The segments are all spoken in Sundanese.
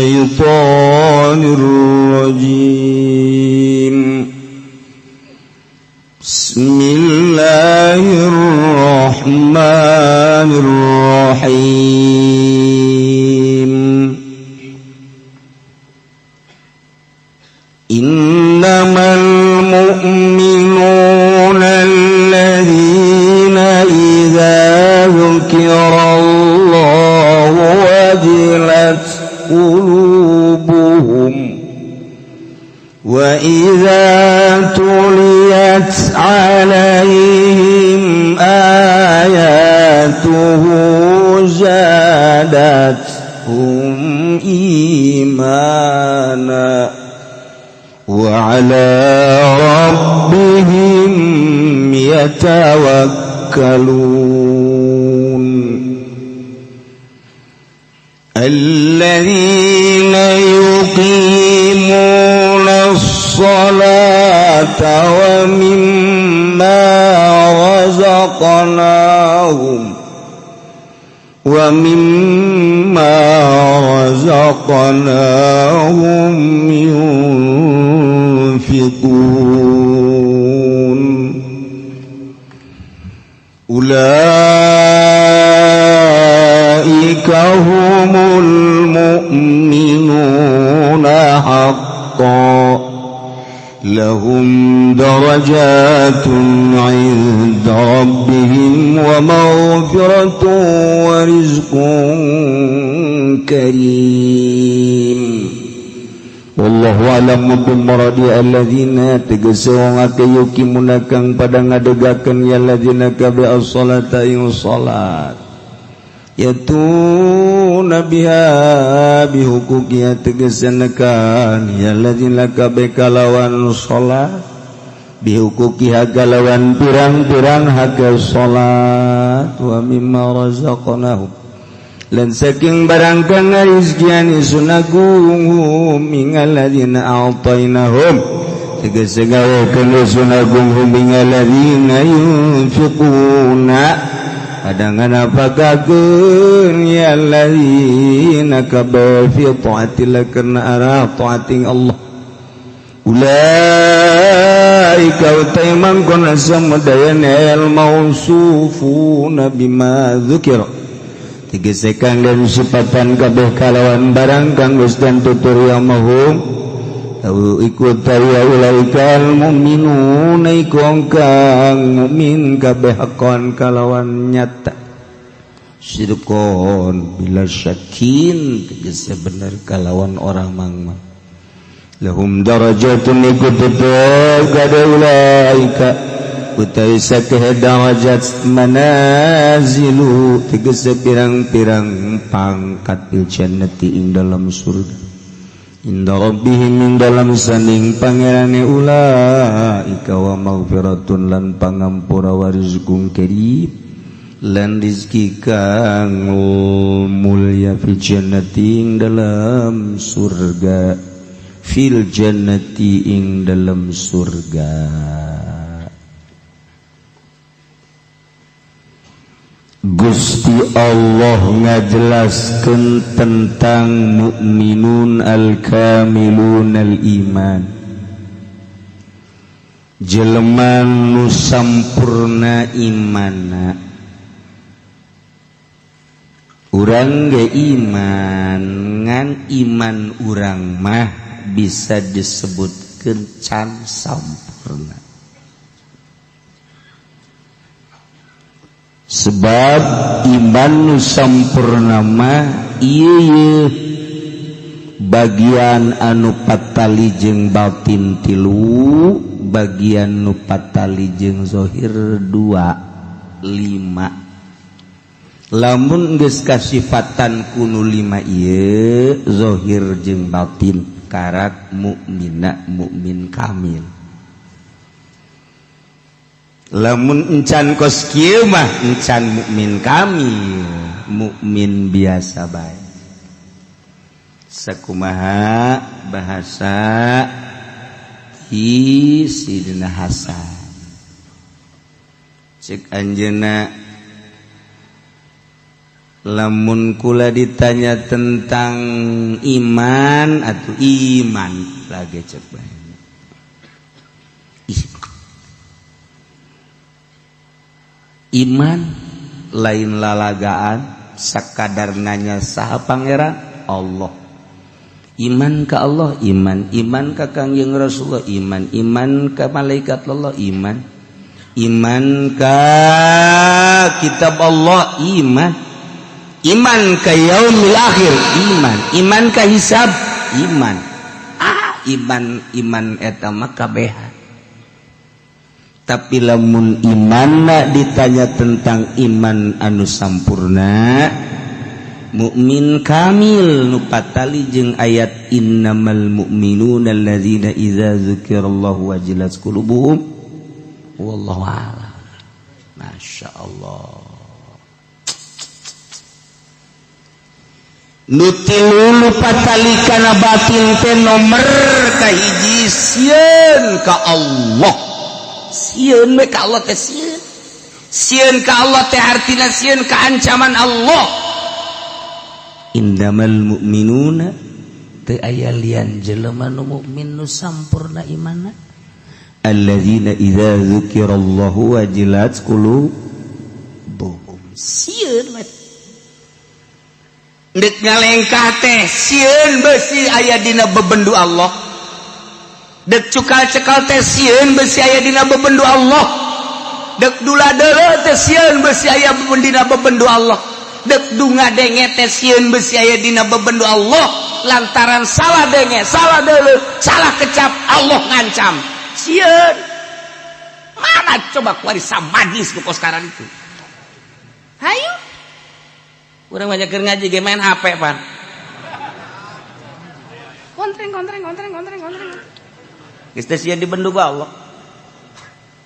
الشيطان الرجيم. بسم الله الرحمن الرحيم. إنما المؤمنون الذين إذا ذكر الله وجلت قلوبهم وإذا تليت عليهم آياته زادتهم إيمانا وعلى ربهم يتوكلون. الذين يقيمون الصلاة ومما رزقناهم ينفقون. أولئك هم المؤمنون حقا، لهم درجات عند ربهم ومغفرة ورزق كريم. والله أعلم بمراده الذين tegese wong akeh يقيمون kang pada ngadegakeun ya الذين kabeh الصلاة ing salat، يأتون بها بحقوقها tegese nekan ya الذين kabeh kalawan salat، بحقوقها kalawan pirang-pirang hak salat، ومما رزقناهم lan saking barang kang ngarizkian isun agung هم ing الذين أعطيناهم tegese gawekeun isun agung هم ing الذين ينفقون pada nganapakakeun ya الذين kabeh في طاعة الله karena arah taating Allah. أولئك utai mangkon samudayana الموصوفون بما ذكر tegese kang dan sifatan kabeh kalawan barang kang geus dan tutur ya mahum Tahu ikut tahu أولئك المؤمنون iku kang mukmin kabeh حقا kalawan nyata، صدقا بلا شك tegese bener kalawan orang mangma. لهم درجات iku tetep kada أولئك utawi sakeh darajat، منازل tegese pirang-pirang pangkat، في الجنة ing dalam surga، عند ربهم ing dalam sanding pangerane أولئك، ومغفرة lan pangampura، ورزق كريم lan rizki kang mulya، في الجنة ing dalam surga، في الجنة ing dalam surga. Gusti Allah ngajelaskan tentang mukminun الكاملون الإيمان, jelema nu sampurna imana. Urang ge iman, ngan iman urang mah bisa disebut kencan sampurna, sebab iman nu sampurna mah ieu bagian anu patali jeung batin tilu, bagian nu patali jeung zohir dua, lima. Lamun geus kasifatan kunu lima ieu, zohir jeung batin, karak mukmina, mukmin kamil. Lamun encan kos kieu mah encan mukmin kamil, mukmin biasa bae. Sakumaha bahasa ti Sidina Hasan, cek anjeunna. Lamun kula ditanya tentang iman atau iman lagi, cek bae. Ih. Iman lain lalagaan, sakadar nanya saha Pangeran Allah. Iman ke Allah, iman, iman ke Kangjeng Rasulullah, iman, iman ke malaikat Allah, iman, iman ke kitab Allah, iman, iman ke yaumil akhir, iman, iman ke hisab, iman. Ah, iman, iman eta mah kabehan. Tapi lamun iman ditanya tentang iman anu sampurna, mukmin kamil, nu patali jeung ayat innamal mu'minuna alladzina idza dzukirallahu wajilat qulubuhum, wallahu a'lam. Masya Allah. Nu tilu nu patali kana batin teh, nomor kahiji sieun ka Allah. Sieun we ka Allah teh, sieun, sieun ka Allah teh artina sieun ka ancaman Allah. Innamal mu'minuna, teu aya lian jelema nu mukmin nu sampurna imanna, alladzina idza dzukirallahu wajilat qulubuhum. Sieun we, ndek ngalengkah teh sieun besi aya dina bebendu Allah, dek cukal cekal teh sieun besi aya dina bebendu Allah, dek dula deuleu teh sieun besi aya dina bebendu Allah, dek dunga denge teh sieun besi aya dina bebendu Allah, lantaran salah denge, salah deuleu, salah kecap, Allah ngancam. Sieun. Mana coba kuari samajlis nu sekarang itu? Hayu. Urang banyak keur ngaji ge main HP pan. Kontreng, kontreng, kontreng, kontreng, kontreng. Geus teh sieun dibendu ku Allah.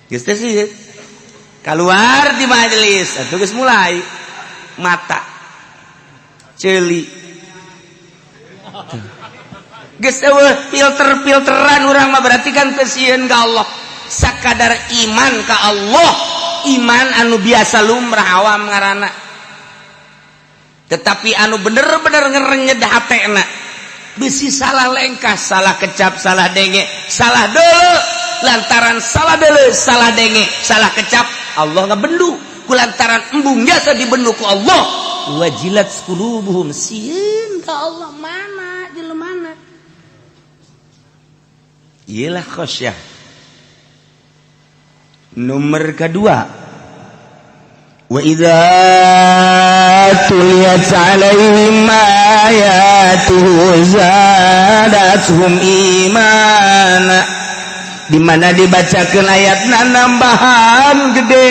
Geus teh sieun. Keluar di majelis, atuh geus mulai mata ceuli. Geus eueuh filter-filteran urang mah, berarti kan teu sieun ka Allah. Sakadar iman ka Allah, iman anu biasa lumrah awam ngaranna. Tetapi anu bener-bener ngerenyed hatena bisi salah lengkah, salah kecap, salah denge, salah deuleu, lantaran salah deuleu, salah denge, salah kecap, Allah ngabendu. Kulantaran embung jasa dibendu ku Allah, wajilat qulubuhum, sieun ka Allah. Mana jelema mana? Iyalah, khasyah. Nomor kedua, wa idza tuliyat alaihim ayatuhu zadatuhum imana, di mana dibacakeun ayatna nambahan gede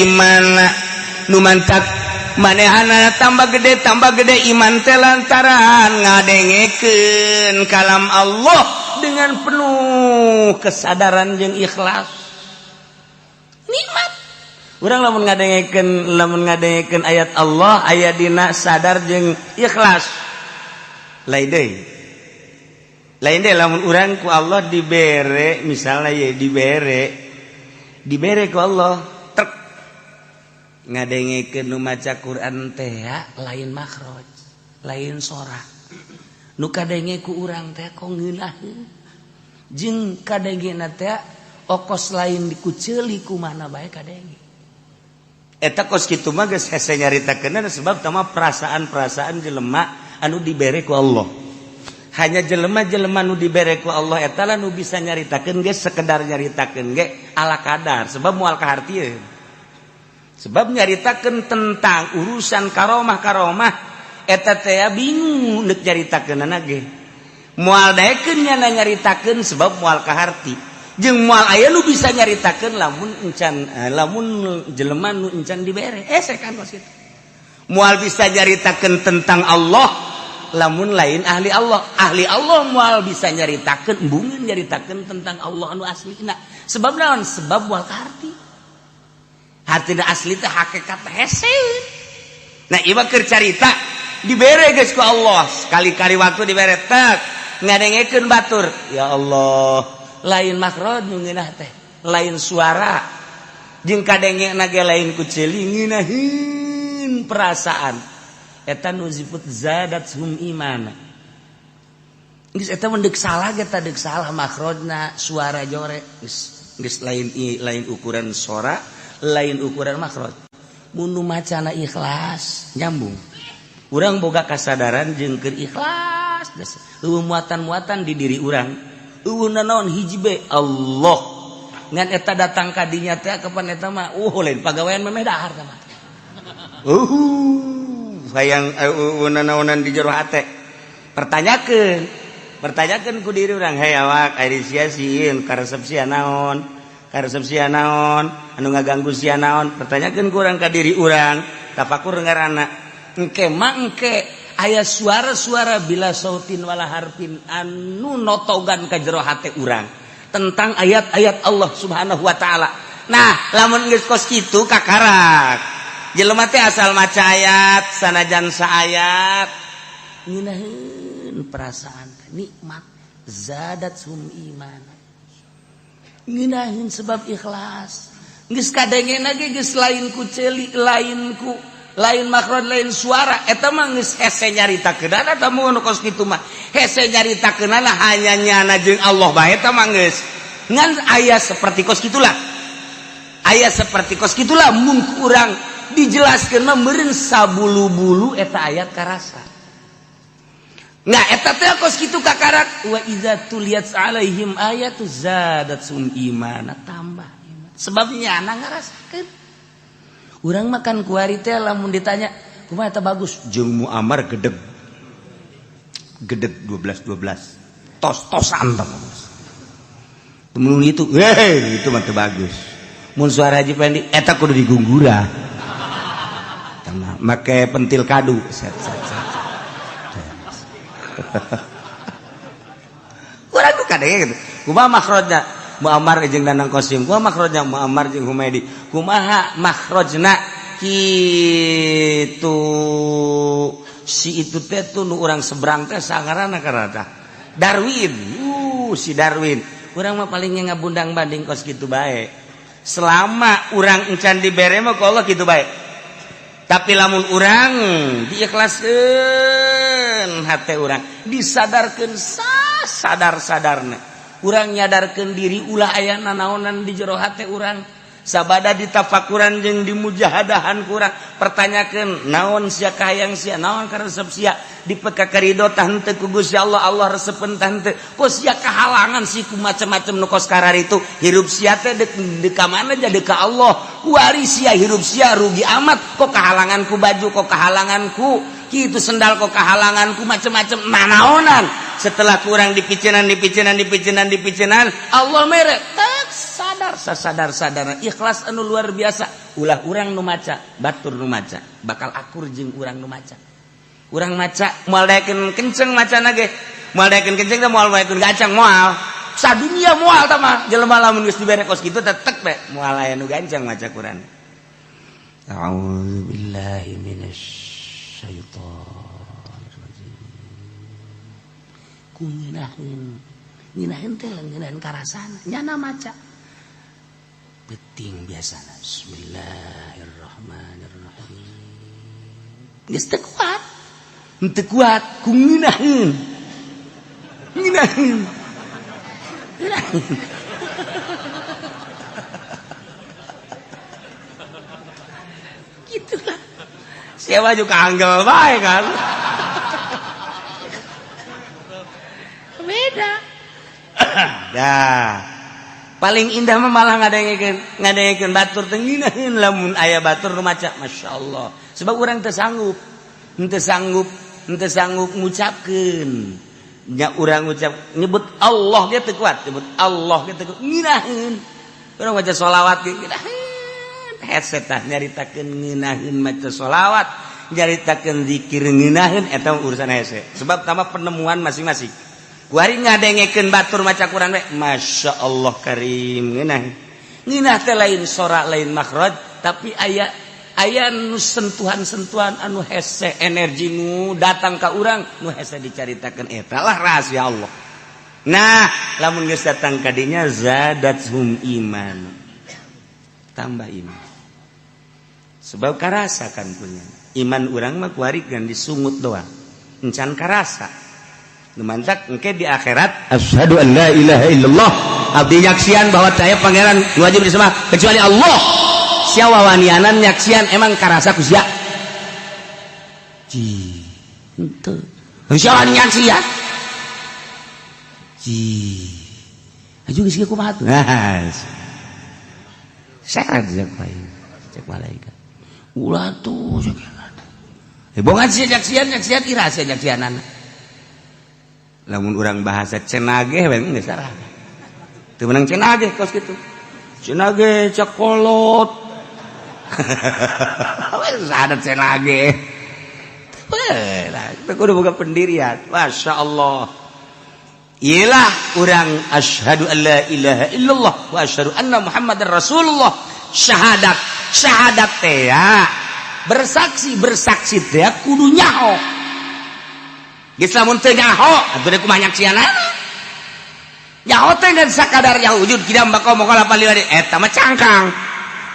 iman. Nu mantak manehana tambah gede, tambah gede iman teh lantaran ngadengekeun kalam Allah dengan penuh kesadaran jeung ikhlas. Nikmat urang lamun ngadengekeun ayat Allah aya dina sadar jeung ikhlas. Lain deui, lain deui lamun urang ku Allah dibere, misalnya ya, dibere dibere ku Allah trek ngadengekeun nu maca Quran teh lain makhraj, lain sora nu kadenge ku urang teh, kok ngeunaheun jeung kadengena teh okos lain dikuceuli ku mana bae kadenge. Eta kos kitu mah geus hese nyaritakeun, sebab tama perasaan-perasaan jelema anu dibere ku Allah. Hanya jelema-jelema nu dibere ku Allah eta lah nu bisa nyaritakeun ge, sekedar nyaritakeun ge ala kadar, sebab moal kahartieun, sebab nyaritakeun tentang urusan karomah-karomah eta teh bingung neuk nyaritakeunana ge, moal daekeun nyana nyaritakeun, sebab moal kaharti jeung moal aya nu bisa nyaritakeun lamun encan lamun jelema nu encan dibere. Kan kos kitu moal bisa nyaritakeun tentang Allah lamun lain ahli Allah. Ahli Allah moal bisa nyaritakeun, embungeun nyaritakeun tentang Allah anu aslina. Sebab naon? Sebab moal kaharti hartina asli teh, hakikat hese. Nah, ieu mah keur carita dibere geus ku Allah, sekali-kali waktu dibere tek ngadengekeun batur, ya Allah, lain makhraj nu ngeunah teh, lain suara jeung kadenge na ge lain ku ceuli, ngeunaheun. jeung perasaan eta nu disebut zadathum imana. Geus eta mun deuk salah ge deuk salah makhrajna suara jore geus geus lain lain ukuran sora, lain ukuran makhraj. Mun nu macana ikhlas nyambung. Urang boga kasadaran jeung keur ikhlas geus eueuh muatan-muatan di diri urang. Eueuh nanaon hiji be Allah. Ngan eta datang ka dinya teh kapan eta mah lain pagawean memeh dahar tah mah. Hayang nanaonan di jero hate. Pertanyakeun. Pertanyakeun ku diri urang, hei awak ari sia sieun karesep sia naon? Karesep sia naon? Anu ngaganggu sia naon? Pertanyakeun ku urang ka diri urang. Tafakur ngaranna. Engke mah engke aya suara-suara bila sautin wala harfin anu notogan ka jero hate urang tentang ayat-ayat Allah Subhanahu wa taala. Nah, lamun geus kos kitu kakarak. Jelema teh asal maca ayat sanajan saayat ngeunaheun perasaan nikmat zadathum iman. Ngeunaheun sebab ikhlas. Geus kadengena ge geus lain ku ceuli, lain ku lain makhraj, lain suara eta mah geus hese nyaritakeunana eta mun kos kitu mah hese nyaritakeunana hanya nyana jeung Allah bae eta mah geus ngan aya seperti kos kitulah, aya seperti kos kitulah mun ku urang dijelaskeun mah meureun sabulu-bulu eta ayat karasa. Nah eta teh kos kitu kakarak wa iza tuliyat alaihim ayatu zadatsum imana, tambah iman sebab nyana ngarasakeun. Urang makan kuari teh lamun ditanya kumaha eta bagus jeung Muammar gedeg gedeg 12 12 tos-tosan tah bagus. Mun itu heh itu mah teu bagus. Mun suara Haji Pendi eta kudu digunggura. Tah make pentil kadu set set set. Urang tuh kadenge gitu. Kumaha makhrajna Muammar jeung Danang Qasim, kumaha makhrajna Muammar jeung Humaidi, kumaha makhrajna kitu si itu teh tuh nu urang seberang teh sangarana karena Darwin. Si Darwin urang mah palingnya ngabundang banding kos kitu bae. Selama urang encan dibere mah ku Allah kitu bae, tapi lamun urang diikhlaskeun hate urang disadarkeun sadar-sadarna urang nyadarkeun diri ulah aya nanaonan di jero hate urang sabada ditafakuran jeung dimujahadahan kurang pertanyakeun naon sia kahayang sia naon karesep sia dipeka karido tah henteu ku Gusti Allah, Allah resepeun tah henteu kok sia kahalangan si ku macam-macam nu kos kararitu hirup sia teh deuk deuk ka mana jadi ka Allah kuari sia hirup sia rugi amat kok kahalangan ku baju kok kahalangan ku kitu sendal kok kahalangan ku macam-macam nanaonan. Setelah kurang dipicenan dipicenan dipicenan dipicenan Allah mere tak sadar sasadar sadar ikhlas anu luar biasa. Ulah urang nu maca batur nu maca bakal akur jeung urang nu maca. Urang maca moal daekeun kenceng macana ge moal daekeun kenceng teh moal daekeun gancang moal sadunia moal tah mah jelema lamun geus dibere kos kitu tetep be moal aya nu gancang maca Quran. A'udzubillahi minasyaitonir rajim. Ku ngeunaheun ngeunaheun teh ngeunaheun karasana nyana maca penting biasana bismillahirrahmanirrahim geus teu kuat teu kuat ku ngeunaheun ngeunaheun ngeunaheun gitulah siapa juga anggel bae kan beda. Dah paling indah mah malah ngadengekeun ngadengekeun batur teh ngeunaheun lamun aya batur nu maca masyaallah sebab urang teu sanggup henteu sanggup henteu sanggup ngucapkeun nya urang ngucap nyebut Allah ge teu kuat nyebut Allah ge teu kuat ngeunaheun urang maca sholawat ge ngeunaheun hese tah nyaritakeun ngeunaheun maca sholawat nyaritakeun zikir ngeunaheun eta urusan hese sebab tambah penemuan masing-masing. Kuari ngadengekeun batur maca Quran we Masya Allah karim ngeunah ngeunah teh lain sora lain makhraj tapi aya aya nu sentuhan-sentuhan anu hese energi nu datang ka urang nu hese dicaritakeun eta lah rahasia Allah. Nah lamun geus datang ka dinya zadathum iman tambah iman sebab karasakan punya. Iman urang mah kuari gan disungut doang, encan karasa. Nu mantak engke di akhirat asyhadu an la ilaha illallah, abdi nyaksian bahwa saya pangeran wajib disembah kecuali Allah. Sia wawanianan nyaksian emang karasa ku sia? Ji, henteu. Sia wani nyaksian? Ji. Aju geus kieu kumaha tuh? Nah, seret cek cek malaikat. Ulah tuh cek. Bongan sia nyaksian, nyaksian ira sia nyaksianana. Lamun urang bahasa cenageh we geus sarah. Teu meunang cenageh kos kitu. Cenageh cek kolot. Wes ada cenageh. Weh, lah, itu kudu boga pendirian. Masya Allah. Iyalah urang asyhadu an la ilaha illallah wa asyhadu anna Muhammadar Rasulullah. Syahadat, syahadat teh ya. Bersaksi, bersaksi teh kudu nyaho. Geus lamun teu nyaho, atuh deui kumaha nyaksianana? Nyaho teh ngan sakadar ya wujud kidam bako mokola paliwari eta mah cangkang.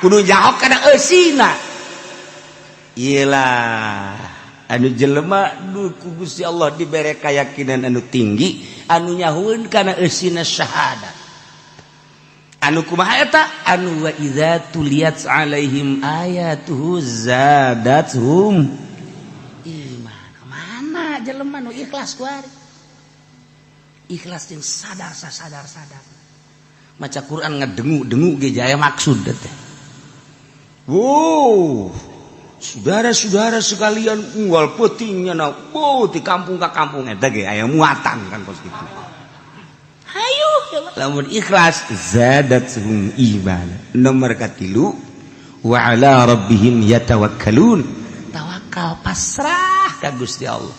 Kudu nyaho kana eusina. Iyalah anu jelema nu ku Gusti Allah dibere keyakinan anu tinggi, anu nyahueun kana eusina syahadat. Anu kumaha eta? Anu wa idza tuliyat alaihim ayatuhu zadathum iman. Mana jelema nu ikhlas kuari? Ikhlas jeung sadar sadar sadar. Maca Quran ngedengu-dengu ge jaya maksud teh. Wow, saudara-saudara sekalian unggal peutingnya na, oh, di kampung ke kampung eta ge aya muatan kan kos kitu. Hayu lamun ikhlas zadathum iman. Nomor katilu wa ala rabbihim yatawakkalun. Tawakal pasrah ka Gusti Allah.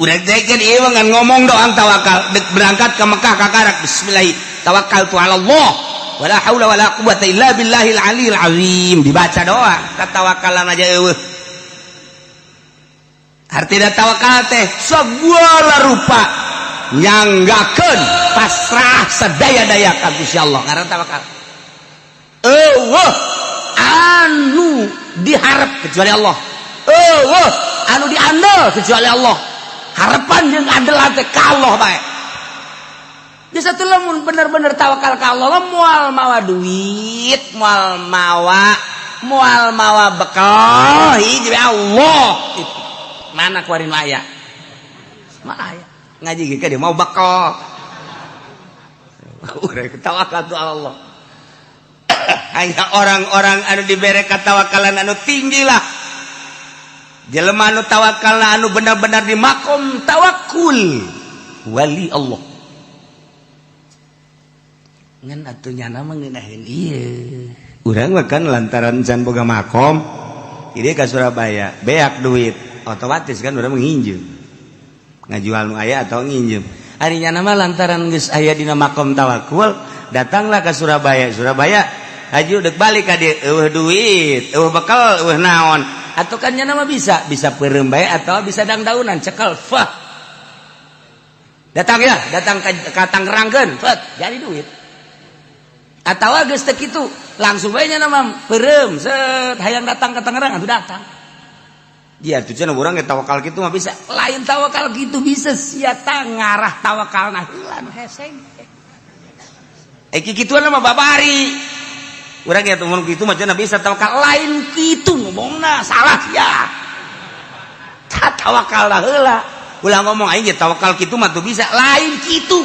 Udah dekeun ieu mah ngan ngomong doang tawakal, dek berangkat ke Mekah kakarak bismillah tawakkaltu ala Allah wala haula wala quwata illa billahil aliyil azim, dibaca doa katawakalan aja eueuh. Artina tawakal teh segala rupa nyanggakeun pasrah sadaya-daya ka Gusti Allah ngaran tawakal. Eueuh anu diharap kecuali Allah, eueuh anu diandel kecuali Allah. Harapan jeung andel teh ka Allah bae. Di satu lamun bener-bener tawakal ka Allah moal mawa duit, moal mawa bekal, hiji Allah. Itu. Mana kuarin aya? Mana aya? Ngaji ge dia mau bekal. Urang tawakal tu Allah. Hanya orang-orang anu dibere katawakalan anu tinggi lah. Jelema anu tawakal anu benar-benar di makom tawakul wali Allah. Ngan atuh nyana mah ngeunaheun ieu. Urang mah kan lantaran can boga makom, ini ke Surabaya, beak duit, otomatis kan urang nginjem. Ngajual nu aya atau nginjem. Ari nyana mah lantaran geus aya dina makom tawakul, datanglah ke Surabaya. Surabaya haju dek balik ka dieu, eueuh duit, eueuh bekal, eueuh naon. Atau kan nyana mah bisa, bisa peureum bae atau bisa dangdaunan cekel, fah. Datang ya, datang ke Tangerangkeun, fet, jadi duit. Atau geus teu kitu, langsung bae nya mah peureum, set hayang datang ke Tangerang atuh datang. Dia tuh cenah urang ge tawakal kitu mah bisa. Lain tawakal kitu bisa sia ngarah tawakalna heula nu hese. Eh kikituan mah babari. Urang ge mun kitu mah cenah bisa tawakal, lain kitu ngomongna salah sia. Tawakal heula. Ulah ngomong aing ge tawakal kitu mah tuh bisa, lain kitu.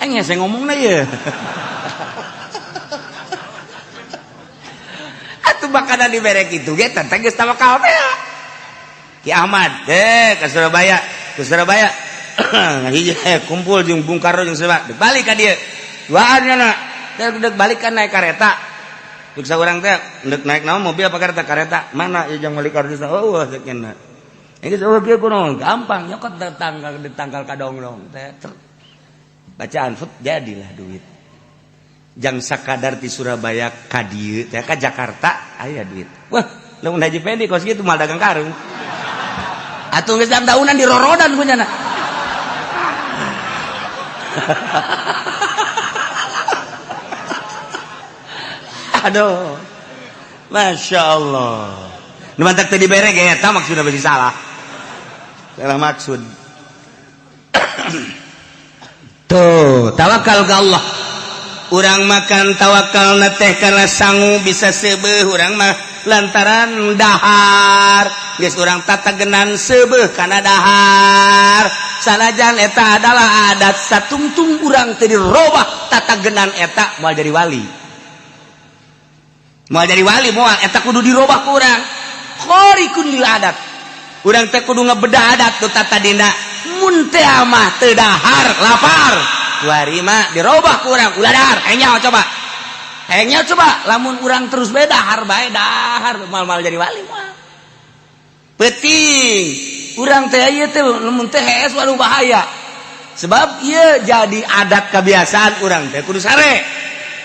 Aing hese ngomongna ye. Atuh makanan dibere kitu ge teh geus tawakal teh. Ki Ahmad deh ke Surabaya, ke Surabaya. Hiji kumpul jeung Bung Karno jeung siapa? Dek balik ka dieu. Duaan nya dek balik kan naik kareta. Dek saurang teh dek naik naon mobil apa kereta? Kareta. Mana ieu jang meuli kartu? Oh, cek nya. Ini oh kieu kuno gampang nyokot datang di tangkal kadonglong teh. Bacaan fut jadilah duit. Jang sakadar di Surabaya ka dieu teh ka Jakarta aya duit. Wah, lamun Haji Pendi kos kitu mal dagang karung. Atuh geus daunan di rorodan ku nyana. Aduh. Masya Allah. Nu mantak teu dibere ge eta maksudna bisi salah. Salah maksud. Tuh, tawakal ke Allah. Urang makan tawakal teh karena sangu bisa seubeuh urang mah lantaran dahar. Geus urang tatagenan seubeuh kana dahar. Sanajan eta adalah adat satungtung urang teu dirobah tatagenan eta moal jadi wali. Moal jadi wali moal eta kudu dirobah ku urang. Khariqun lil adat. Urang teh kudu ngebedah adat nu tatadina mun teh mah teu dahar lapar. Kuari mah dirobah ku urang ulah dahar hayang nyaho coba. Hayang nyaho coba lamun urang terus bae dahar bae dahar moal-moal jadi wali moal. Penting urang teh ieu teh lamun teh hees waduh bahaya. Sebab ieu jadi adat kebiasaan urang teh kudu sare.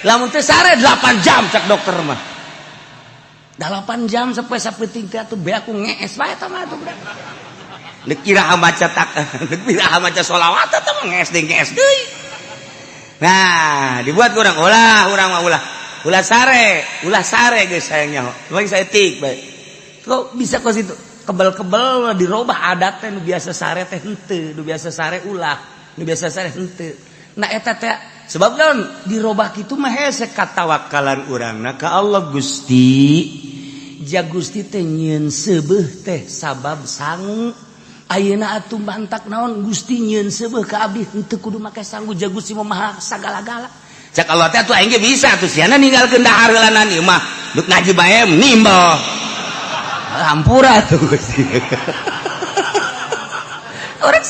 Lamun teh sare 8 jam cak dokter mah. 8 jam sampai sapeting teh atuh be aku ngees bae eta mah atuh budak. Deuk iraha maca tak deuk iraha maca sholawat eta mah ngees deui ngees deui. Nah, dibuat kurang ulah urang mah ulah. Ulah sare geus hayang nyaho. Paling saeutik bae. Kok bisa kos itu? Kebel-kebel dirobah adat teh nu biasa sare teh henteu, nu biasa sare ulah, nu biasa sare henteu. Nah eta teh sebab naon dirobah kitu mah hese katawakalan urangna ka Allah Gusti. Ja Gusti teh nyieun seubeuh teh sabab sangu. Ayeuna atuh mantak naon Gusti nyieun seubeuh ka abdi henteu kudu make sangu ja Gusti mah maha sagala-gala. Cak Allah teh atuh aing ge bisa atuh siana ninggalkeun dahar heulanan ieu mah deuk ngaji bae nimbel. Hampura tuh Gusti. Orang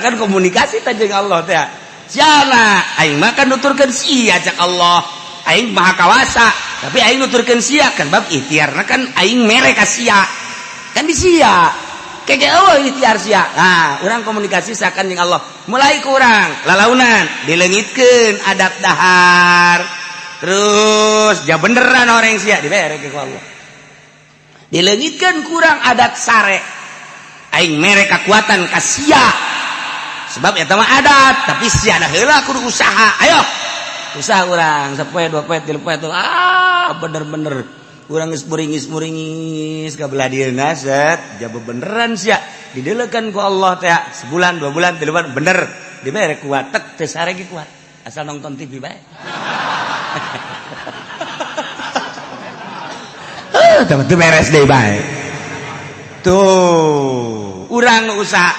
kan komunikasi teh jeung Allah teh. Siana aing mah kan nuturkeun sia cak Allah. Aing maha kawasa, tapi aing nuturkeun sia kan bab ikhtiarna kan aing mere ka sia. Kan di sia. Keke eueuh ikhtiar sia. Nah, urang komunikasi sakan jeung Allah. Mulai kurang lalaunan dileungitkeun adat dahar. Terus ja beneran orang sia dibere ku Allah. Dileungitkeun kurang adat sare. Aing mere kekuatan ka sia. Sebab eta mah adat, tapi sia da heula kudu usaha. Ayo. Usaha urang sapoe dua poe tilu poe ah bener-bener urang geus muringis-muringis ka belah dieuna set ja beneran sia dideulekeun ku Allah teh sebulan dua bulan tilu bulan bener dibere kuat tek teu sare ge kuat asal nonton TV bae. Teu beres deui bae. Tuh, urang usaha.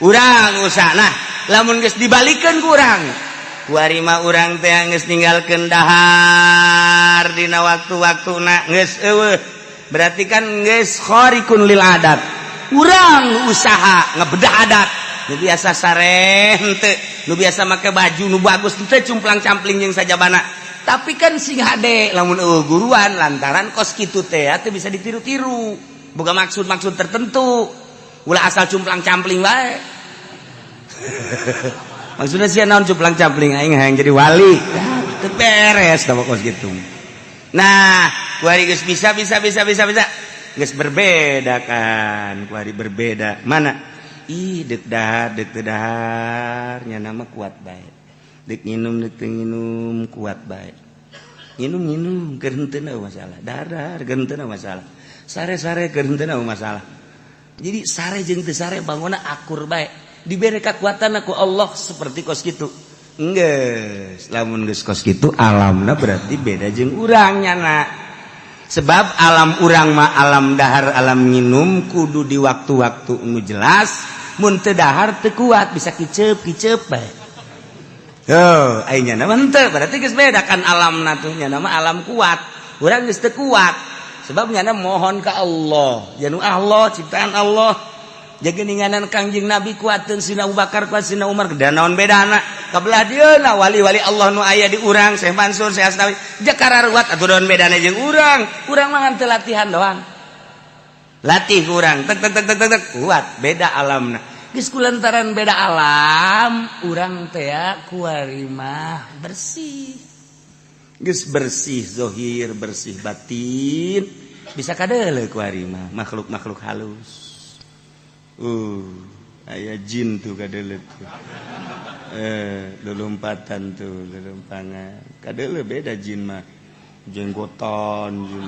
Urang usaha. Nah, lamun geus dibalikeun ku urang. Kuari mah urang teh geus ninggalkeun dahar dina waktu-waktuna geus eueuh. Berarti kan geus khariqun lil adat. Urang usaha ngebedah adat. Nu biasa sare henteu, nu biasa make baju nu bagus henteu cumplang-campling jeung sajabana. Tapi kan sing hade lamun eueuh guruan lantaran kos kitu teh teu bisa ditiru-tiru. Boga maksud-maksud tertentu. Ulah asal cumplang-campling bae. Maksudnya sih naon cumplang-campling aing hayang jadi wali. Teu beres tah kos kitu. Nah, kuari geus bisa bisa bisa bisa bisa. Geus berbeda kan, kuari berbeda. Mana? Ih, deuk dahar, deuk teu dahar, nya nama kuat bae. Deuk nginum, deuk teu nginum, kuat bae. Nginum-nginum, keur henteu masalah. Dahar-dahar, keur henteu masalah. Sare-sare keur henteu masalah. Jadi sare jeung teu sare bangunna akur bae. Dibere kekuatan ku Allah seperti kos kitu. Geus, lamun geus kos kitu alamna berarti beda jeung urang nyana. Sebab alam urang mah alam dahar, alam nginum kudu di waktu-waktu nu jelas. Mun teu dahar teu kuat bisa kiceup-kiceup bae. Tuh, aing nyana mah henteu, berarti geus beda kan alamna tuh nyana mah alam kuat. Urang geus teu kuat. Sebab nyana mohon ka Allah, janu Allah ciptaan Allah. Jageninganan Kangjeng Nabi kuateun Sina Abu Bakar kuat Sina Umar dan naon bedana kabelah dieuna wali-wali Allah nu aya di urang Syekh Mansur Syekh Asnawi jakara ruwat atuh naon bedana jeung urang. Urang mah ngan teu latihan doang. Latih urang tek tek tek tek tek kuat beda alamna. Geus kulantaran beda alam urang teh kuari mah bersih. Geus bersih zahir bersih batin bisa kadeuleu kuari mah makhluk-makhluk halus. Aya jin tuh kadeuleu tuh. Lulumpatan tuh, lulumpangan. Kadeuleu beda jin mah. Jenggotan jeung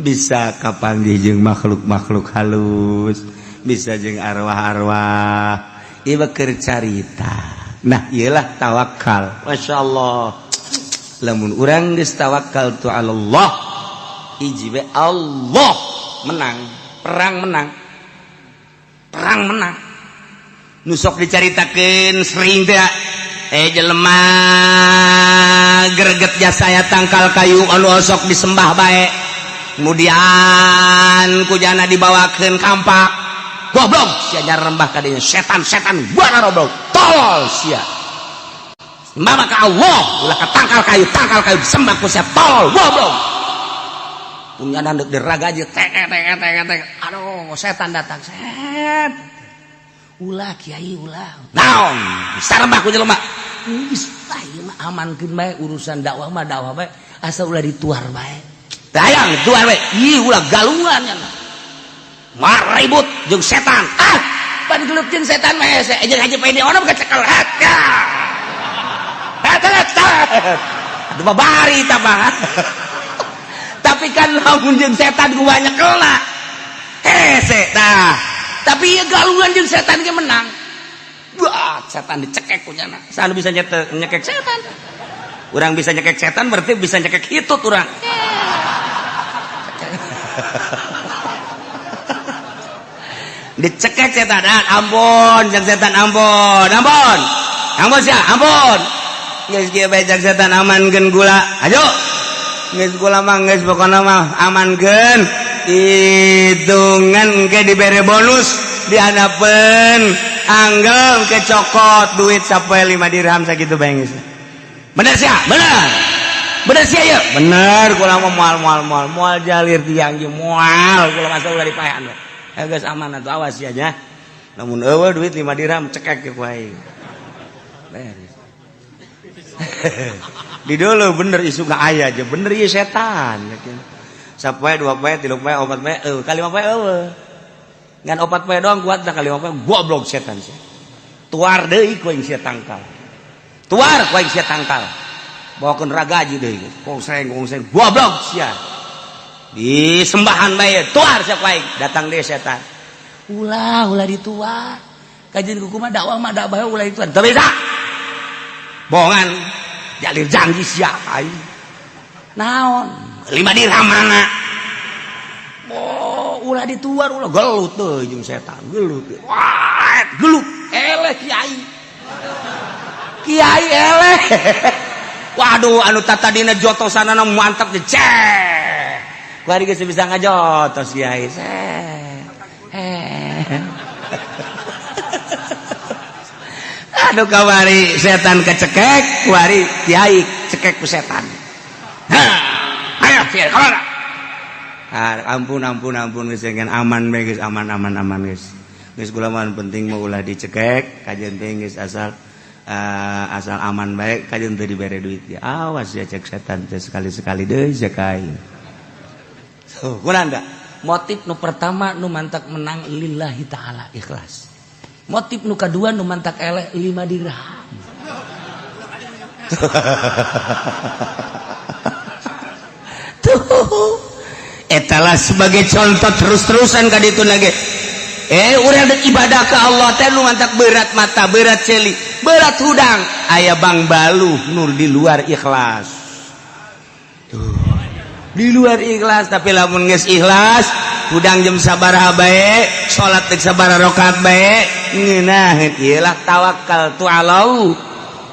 bisa kapanggih jeung makhluk-makhluk halus, bisa jeung arwah-arwah. Ieu keur carita. Nah, iyalah tawakal. Masya Allah. Lamun urang geus tawakal tu Allah, hiji we Allah menang, perang menang. Perang menang. Nu sok dicaritakeun sering teh jelema greget jasa ya tangkal kayu anu osok disembah bae. Kemudian kujana dibawakeun kampak. Goblok sia nyarembah ka dinya setan-setan buana goblok. Tolol sia. Sembah ka Allah, ulah ka tangkal kayu disembah ku sia tolol goblok. Punya deuk diraga aja tek tek tek tek. Aduh, setan datang. Set. Ulah kiai ulah. Naon? Sarembah ku jelema. Geus ah ieu mah amankeun bae urusan dakwah mah dakwah bae asal ulah dituar bae. Dayang tuar bae. Ih ulah galungan nya. Maribut jeung setan. Ah, pan gelut jeung setan mah hese. Jeung haji pede ono kecekel. Aduh babari tah mah. Tapi kan lamun jeung setan ku banyak kena. Hese tah. Tapi ya galungan jeung setan ge menang. Wah, setan dicekek ku nyana. Sanu bisa nyekek setan. Urang bisa nyekek setan berarti bisa nyekek hitut urang. Dicekek setan, ah, ampun, jeung setan ampun, ampun. Ampun sia, ampun. Geus kieu bae jeung setan amankeun gula. Ayo. Geus gula mah geus pokona mah amankeun. Hitungan ke dibere bonus dihanapeun anggel ke cokot duit sampai 5 dirham sakitu bae geus. Bener sia? Bener. Bener sia ya? Bener kula mah moal moal moal moal jalir tiang ge moal kula masa ulah dipaehan. Geus aman atuh awas sia nya. Lamun eueuh duit 5 dirham cekek ku aing. Beres. Di dulu bener isu ka aya aja bener ieu setan. Sapoe 2 poe 3 poe 4 poe eueuh ka 5 poe eueuh. Ngan 4 poe doang kuat dah ka 5 poe goblok setan sia. Tuar deui ku aing sia tangkal. Tuar ku aing sia tangkal. Bawakeun ragaji deui. Kongseng kongseng goblok sia. Disembahan bae tuar sia ku aing datang deui setan. Ulah ulah dituar. Kajian kuku mah dakwah mah dakwah ulah dituar. Teu bisa. Bohongan jalir janji sia aing. Naon? 5 dirham mana? Oh, ulah dituar ulah gelut teuh jeung setan, gelut. Wah, gelut. Eleh kiai. Kiai eleh. Waduh, anu tatadina jotosanana mantap teh cek. Kuari geus bisa ngajotos kiai. Aduh kawari setan kecekek, kuari kiai cekek ku setan. Ayo kiai kamana? Ampun ampun ampun geus aman bae geus aman aman aman geus. Geus kula mah penting mah ulah dicekek, kajeun teh geus asal asal aman bae kajeun teu dibere duit ya. Awas ya cek setan teh sekali-sekali deui cek aing. So, kunaon da? Motif nu pertama nu mantak menang lillahi ta'ala ikhlas. Motif nu kadua nu mantak eleh 5 dirham. Tuh. Etalah sebagai contoh terus-terusan ka ditu lagi. Urang deuk ibadah ka Allah teh nu mantak berat mata, berat celi, berat hudang. Aya bang baluh nur di luar ikhlas. Tuh. Di luar ikhlas tapi lamun geus ikhlas hudang jam sabaraha bae, salat deuk sabaraha rakaat bae, ngeunaheun ieu lah tawakal tu Allah.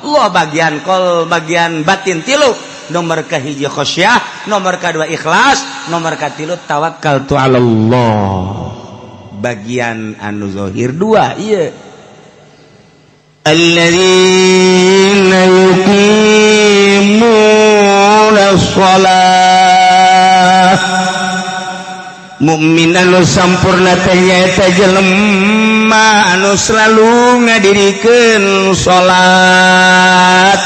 Allah bagian kol, bagian batin tilu. Nomor kahiji khasyah, nomor kedua ikhlas, nomor katilu tawakal tu Allah. Bagian anu zahir dua ieu. Alladzina yuqimuna shalah. Mukmin anu sampurna teh nyaeta jelema anu selalu ngadirikeun salat.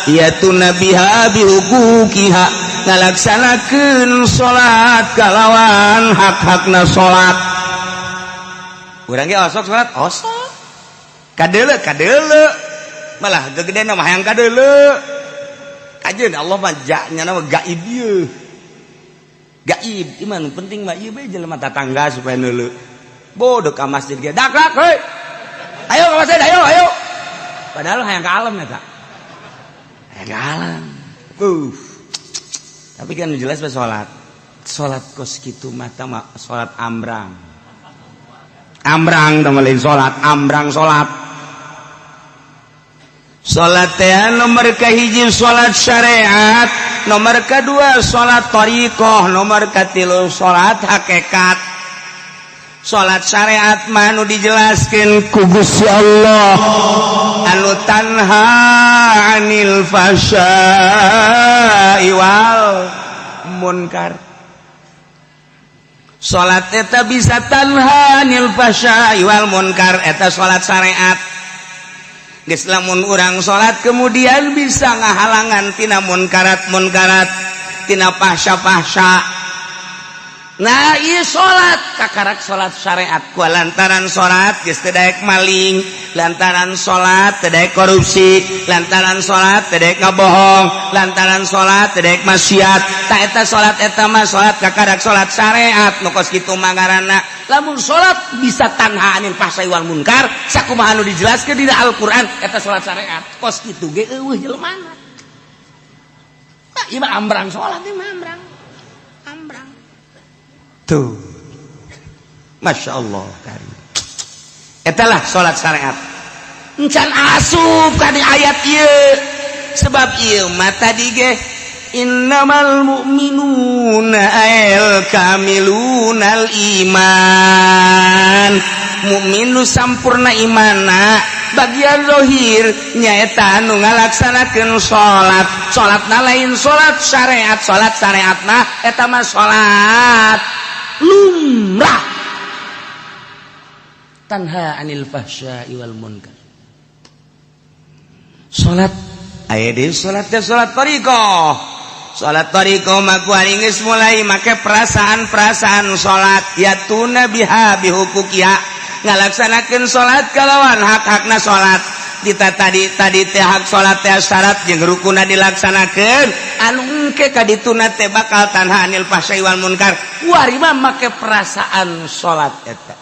Yaitu nabiha bihuquqiha ngalaksanakeun salat kalawan hak-hakna salat. Urang ge osok salat, osok. Kadeuleu, kadeuleu, malah gegedean mah hayang kadeuleu. Kajeun Allah mah nya mah gaib ieu. Gaib, iman penting mah ieu bae jelema tatangga supaya neuleu. Bodoh ka masjid ge dak dak heuy. Ayo ke masjid, ayo, ayo. Padahal hayang ka alam eta. Hayang ka alam. Tapi kan jelas pas salat. Salat kos kitu mah mah salat ambrang. Ambrang teh lain salat, ambrang salat. Salat teh nomor kahiji salat syariat, nomor kedua salat thariqah, nomor katilu salat hakikat. Salat syariat mah nu dijelaskeun ku Gusti Allah anu tanha anil fahsya'i wal munkar. Salat eta bisa tanha anil fahsya'i wal munkar, eta salat syariat. Geus lamun urang salat kemudian bisa ngahalangan tina munkarat munkarat, tina fahsya-fahsya. Nah, ieu salat kakarak salat syariat ku lantaran salat geus teu daek maling, lantaran salat teu daek korupsi, lantaran salat teu daek ngabohong, lantaran salat teu daek maksiat. Tah, eta salat eta mah salat kakarak salat syariat nu kos kitu mah ngaranna. Lamun salat bisa tanha anil fahsai wal munkar sakumaha anu dijelaskeun dina Al-Qur'an, eta salat syariat. Kos kitu ge euweuh jelemana. Nah, ieu mah ambrang salat, ieu mah ambrang. Ambrang. Tuh. Masya Allah karim. Etalah salat syariat. Encan asup ka di ayat ieu. Sebab ieu mah tadi ge innamal mu'minuna al kamilunal iman. Mukmin nu sampurna imana bagian zahir nyaeta anu ngalaksanakeun salat. Salatna lain salat syariat, salat syariatna eta mah salat lumrah. Tanha anil fahsya'i wal munkar. Salat aya deui, salat teh salat thariqah. Salat thariqah mah ku geus mulai make perasaan-perasaan salat, yatuna biha bihuquqiha, ngalaksanakeun salat kalawan hak-hakna salat. Dita tadi tadi teh hak salat teh syarat jeung rukuna dilaksanakeun, anu engke ka dituna teh bakal tanha anil fahsya'i wal munkar. Kuari mah make perasaan salat eta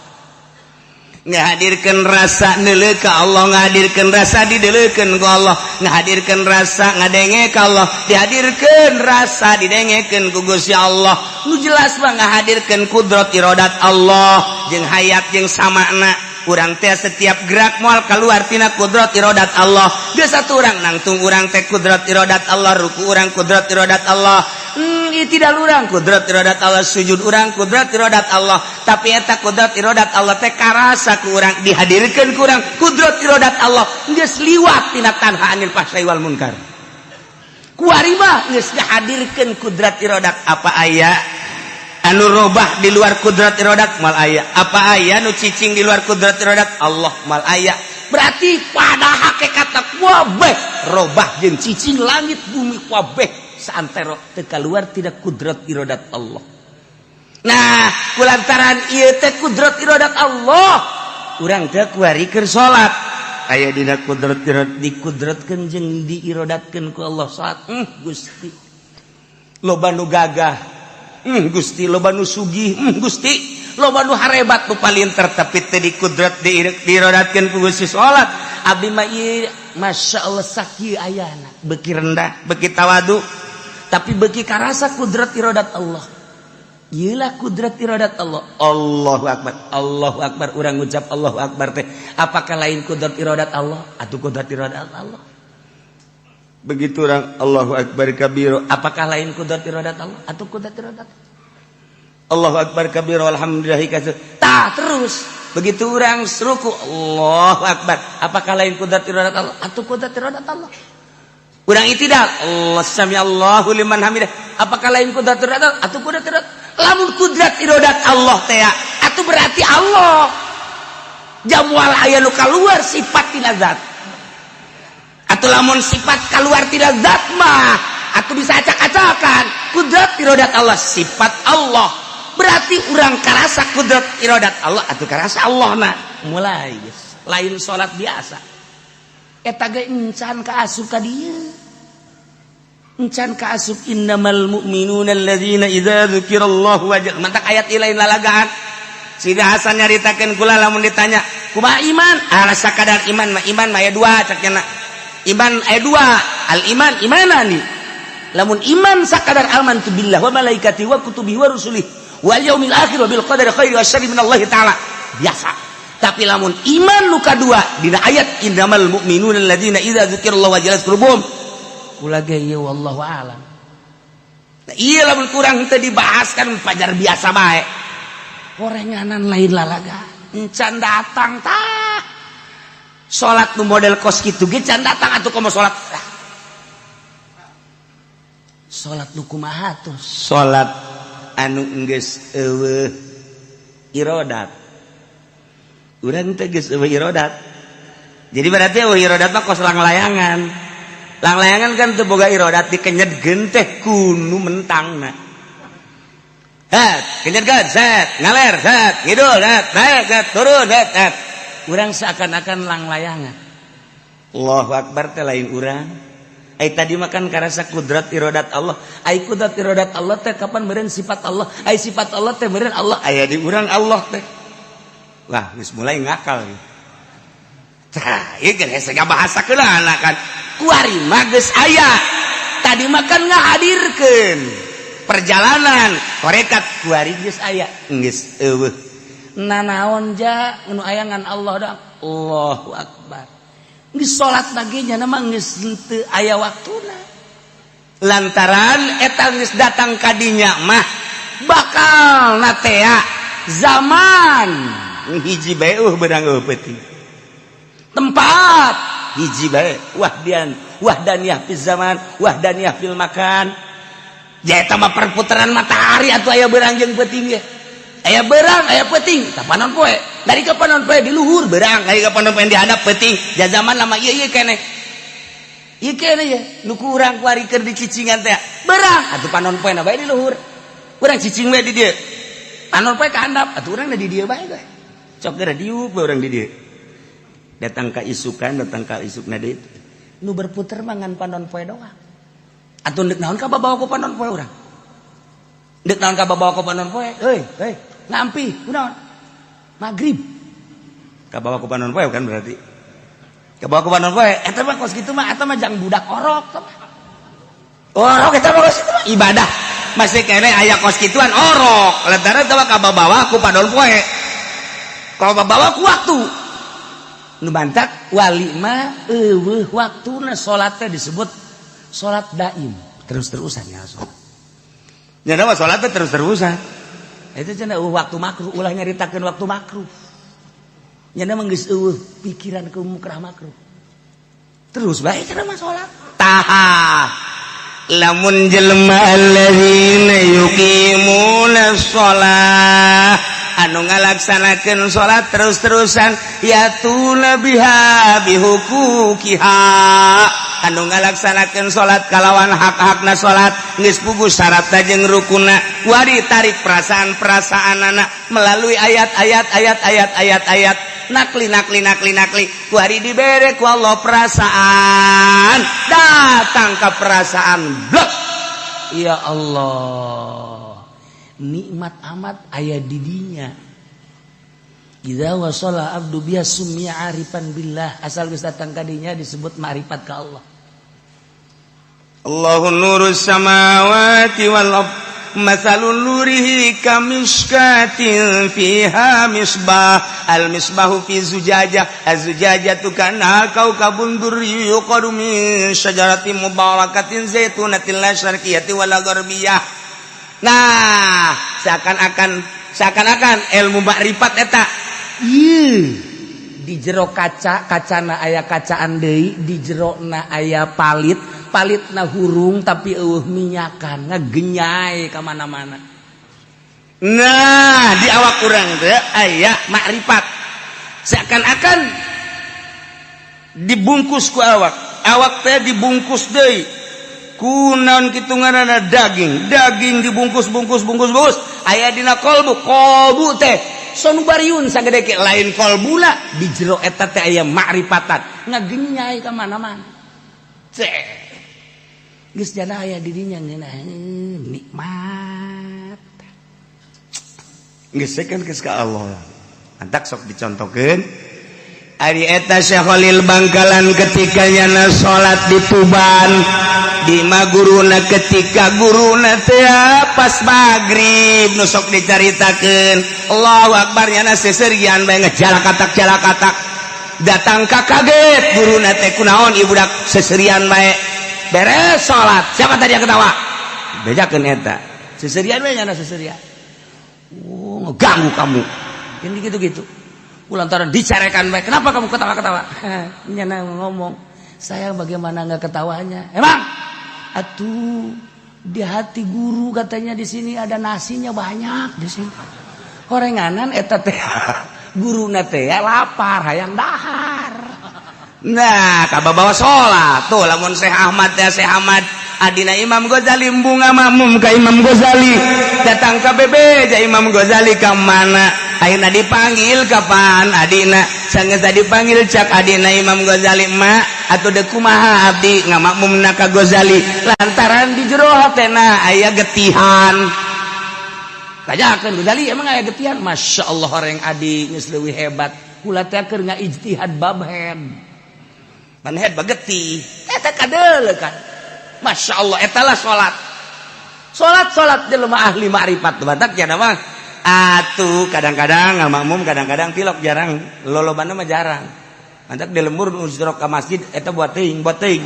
ngahadirkeun rasa neuleu ka Allah, ngahadirkeun rasa dideuleukeun ku Allah, ngahadirkeun rasa ngadenge ka Allah, dihadirkeun rasa didengekeun ku Gusti Allah. Nu jelas mah ngahadirkeun kudrat iradat Allah jeung hayat jeung samakna. Urang teh setiap gerak moal keluar tina kudrat iradat Allah. Geus satu urang nangtung urang teh kudrat iradat Allah, ruku urang kudrat iradat Allah, tidak urang kudrat iradat Allah, sujud urang kudrat iradat Allah. Tapi eta kudrat iradat Allah teh karasa ku urang, dihadirkeun ku urang kudrat iradat Allah, geus liwat tina tanha anil fahsai wal munkar. Kuari mah geus dihadirkeun kudrat iradat. Apa aya anu robah di luar kudrat iradat? Mal aya. Apa aya nu cicing di luar kudrat iradat Allah? Mal aya. Berarti pada hakikat kabeh robah jeung cicing langit bumi kabeh saantero teu keluar tina kudrat iradat Allah. Nah, kulantaran ieu teh kudrat iradat Allah, urang teh kuari keur salat aya dina kudrat iradat, dikudratkeun jeung diirodatkeun ku Allah salat. Gusti, loba nu gagah, Gusti, loba nu sugih, Gusti, loba nu harebat, nu palinter, tapi teu dikudrat diirodatkeun ku Gusti salat. Abdi mah ieu Masya Allah sakieu ayana beuki rendah, beuki tawadu, tapi beuki karasa kudrat iradat Allah. Iyalah kudrat iradat Allah. Allahu akbar, Allahu akbar. Urang ngucap Allahu akbar teh apakah lain kudrat iradat Allah atau kudrat iradat Allah? Begitu orang Allahu akbar kabiro, apakah lain kudrat iradat Allah atau kudrat iradat Allahu akbar kabiro, alhamdulillah kasir. Tah, terus begitu orang ruku Allahu akbar, apakah lain kudrat iradat Allah atau kudrat iradat Allah? Urang itidal, Allah sami Allahu liman hamidah, apakah lain kudrat iradat Allah atau kudrat iradat? Lamun kudrat iradat Allah teh atau berarti Allah jamual aya nu keluar sifat tina zat. Atau lamun sifat keluar tina zat mah atau bisa acak-acakan. Kudrat iradat Allah sifat Allah, berarti urang karasa kudrat iradat Allah atau karasa Allah. Nah, mulai guys. Lain salat biasa. Eta ge encan ka asup ka dieu. Encan ka asup innamal mu'minuna alladzina idza dzukirallahu wajah. Mantak ayat lain lalagaan. Sida Hasan nyaritakeun kula, lamun ditanya, "Kumaha iman?" Ah, sakadar iman mah, iman mah aya dua cak nya. Iman aya dua, al iman imanani. Lamun iman sakadar amantu billah wa malaikati wa kutubi wa rusulih wal yaumil akhir wa bil qadari khairi wa syarri minallahi ta'ala. Biasa. Tapi lamun iman nu kadua dina ayat innamal mu'minuna alladzina idza dzukirallahu wajilat qulubuhum. Kula ge ieu wallahu alam. Nah, iya, lamun kurang teu dibahas kan pajar biasa bae. Horenganan lain lalaga. Encan datang tah. Salat nu model kos kitu ge can datang atuh, komo salat. Salat nu kumaha tuh? Salat anu geus euweuh irodat. Urang teh geus euweuh irodat. Jadi berarti euweuh irodat mah kos langlayangan. Langlayangan kan teu boga irodat, dikenyetkeun teh kunu mentangna. Het, kenyetkeun, set, ngaler, set, ngidul, set, naik, set, turun, set, set. Urang seakan-akan langlayangan. Allahu Akbar teh lain urang. Ai tadi makan karasa kudrat irodat Allah. Ai kudrat irodat Allah teh kapan meureun sifat Allah? Ai sifat Allah teh meureun Allah aya di urang Allah teh. Wah, geus mulai ngakal. Tah, ieu geus hese bahasa keula kan. Kuari mah geus aya. Tadi makan ngahadirkeun perjalanan tarekat, kuari geus aya, geus euweuh. Nanaon ja nu aya ngan Allah dah. Allahu Akbar. Geus salat lagi nya mah geus henteu aya waktuna. Lantaran eta geus datang kadinya mah bakal natea zaman hiji bae beurang eueuh peuting. Tempat hiji bae, wahdian wahdaniyah fil zaman, wahdaniyah fil makan. Ja eta mah perputaran matahari atuh, aya beurang jeung peuting ge. Aya beurang, aya peuting, tah panon poe. Dari ke panon poe di luhur beurang, dari ke panon poe di handap peuting. Ja zaman lama ieu ieu keneh. Ieu keneh ye, nu kurang kuari keur dicicingan teh. Beurang atuh panon poe na bae di luhur. Urang cicing we di dieu. Panon poe ka handap, atuh urang di dieu bae ge. Cok geura diuk we urang di dieu. Datang ka isukan, datang ka isukna deui. Nu berputar mah ngan panon poe doang. Atuh deuk naon ka babawa ku panon poe urang? Deuk naon ka babawa ku panon poe? Heuy, heuy, ngampi, kunaon? Maghrib. Kabawa ku panon poe kan berarti. Kabawa ku panon poe, eta mah kos kitu mah, eta mah jang budak orok. Orok eta mah kos kitu mah ibadah. Masih kene aya kos kituan orok. Lantaran eta mah kabawa ku panon poe. Kabawa ku waktu. Nu bantak wali mah euweuh waktuna, salat teh disebut salat daim, terus-terusan ya salat. Nya mah salat teh terus-terusan. Itu cenah euweuh waktu makruh, ulah nyaritakeun waktu makruh. Nya mah geus euweuh pikiran ke mukrah makruh. Terus bae cenah mah salat. Tah, lamun jelema alladzina yuqimuna shalah, anu ngalaksanakeun salat terus-terusan, yatuna biha bihuquqiha, anu ngalaksanakeun salat kalawan hak-hakna salat, geus puguh syaratna jeung rukuna, wari tarik perasaan-perasaan anak melalui ayat-ayat, ayat-ayat, ayat-ayat nakli, nakli, nakli, nakli, kuari dibere ku Allah perasaan, datang ke perasaan blok, ya Allah, nikmat amat aya didinya. Idza wasala abdu biha summiya arifan billah, asal geus datang kadinya disebut ma'rifat ka Allah. Allahu nurus samawati wal ard, matsalun nurihi kamishkatin fiha misbah, al misbahu fi zujajah, az-zujajatu kana kaukabun durri yuqadu min syajaratin mubarakatin zaitunatin la syarqiyatin wala gharbiyah. Nah, seakan-akan ilmu makrifat eta ieu di jero kaca, kacana aya kacaan deui, di jerona aya palit, palitna hurung tapi euweuh minyakan, ngagenyai ka mana-mana. Nah, di awak urang teh aya makrifat, seakan-akan dibungkus ku awak, awak teh dibungkus deui kunaon kitu ngaranna, daging, daging dibungkus, bungkus, bungkus, bungkus, aya dina kolbu, kolbu teh. Sonubariun sagede ge lain kolbuna di jero eta teh aya makrifatan ngagenyai ka mana-mana. Cek. Geus jana aya di dinya ngeunah nikmat. Geus kan geus ka Allah. Antak sok dicontohkeun. Ari eta Syekh Khalil Bangkalan ketika nyana salat di Tuban di imah guruna, ketika guruna teh pas maghrib nu sok dicaritakeun Allahu Akbar, nyana seserian bae ngejalakatak jalakatak datang ka, kaget guruna teh, "Kunaon ieu budak seserian bae?" Beres salat, "Siapa tadi yang ketawa?" Bejakeun eta seserian bae nyana seserian. "Oh, ngeganggu kamu ini," gitu-gitu. Lantaran dicarekan baik, "Kenapa kamu ketawa-ketawa?" Nyana ngomong, "Saya bagaimana nggak ketawanya? Emang atuh di hati guru katanya di sini ada nasinya banyak di sini." Horenganan eta teh guru teh lapar hayang dahar. Nah, kabawa salat tuh lamun Syekh Ahmad teh, Syekh Ahmad adina Imam Ghazali, bunga makmum ka Imam Ghazali, datang ka bebeja Imam Ghazali ka mana. Ayeuna dipanggil kapan adina, sanggeus dipanggil cak adina Imam Ghazali, "Ma, atuh deuk kumaha abdi ngamakmumna ka Ghazali?" Lantaran di jero hatena aya getihan. Tanyakeun Ghazali, "Emang aya getihan?" "Masya Allah, orang adi geus leuwih hebat, kula teh keur ngaijtihad bab head ban head bagetih eta kadeuleu kan." Masya Allah, etalah salat salat salat jelema ahli ma'rifat. Batak ya mah atuh kadang-kadang ngamakmum, kadang-kadang tilok, jarang, lolobana mah jarang. Mantak di lembur nu ka masjid eta buat teuing buat teuing.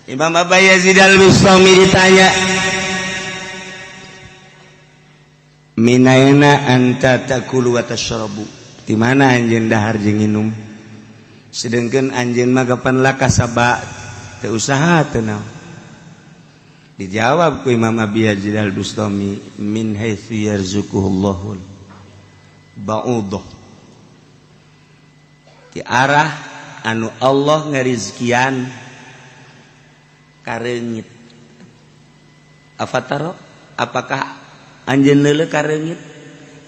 Imam Abu Yazid Al-Bustami ditanya, "Minaina anta takulu wa tashrabu?" Di mana anjeun dahar jeung nginum? Sedangkan anjeun mah kapan lakasaba teu usaha teu naon. Dijawab ku Imam Abi Yazid Al-Bustami, "Min haitsu yarzuquhullahu ba'udah." Di arah anu Allah ngarizkian kareungit. Afataro, apakah anjeun leuleuh ka reungit?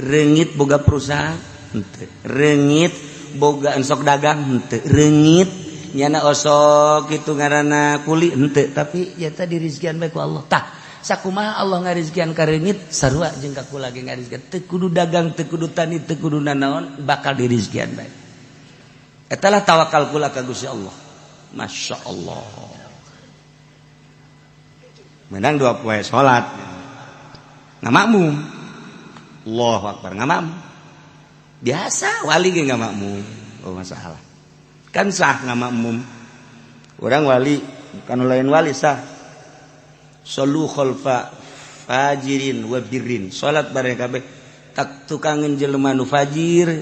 Reungit boga perusahaan henteu, reungit boga ensok dagang henteu, reungit nyana osok kitu ngaranna kuli henteu, tapi ya tadi rizkian bae ku Allah. Tah, sakumaha Allah ngarizkian ka reungit, sarua jeung ka kula ge ngarizkian. Teu kudu dagang, teu kudu tani, teu kudu nanaon, bakal dirizkian bae. Etalah tawakal kula ka Gusti Allah. Masya Allah. Menang dua poe salat ngamakmum, Allahu Akbar, ngamakmum biasa, wali ge ngamakmum. Oh, masalah kan sah ngamakmum orang wali, bukan lain wali sah. Solu khalfa fajirin wa birrin, salat bareng kabeh tak tukangin jelema nu fajir,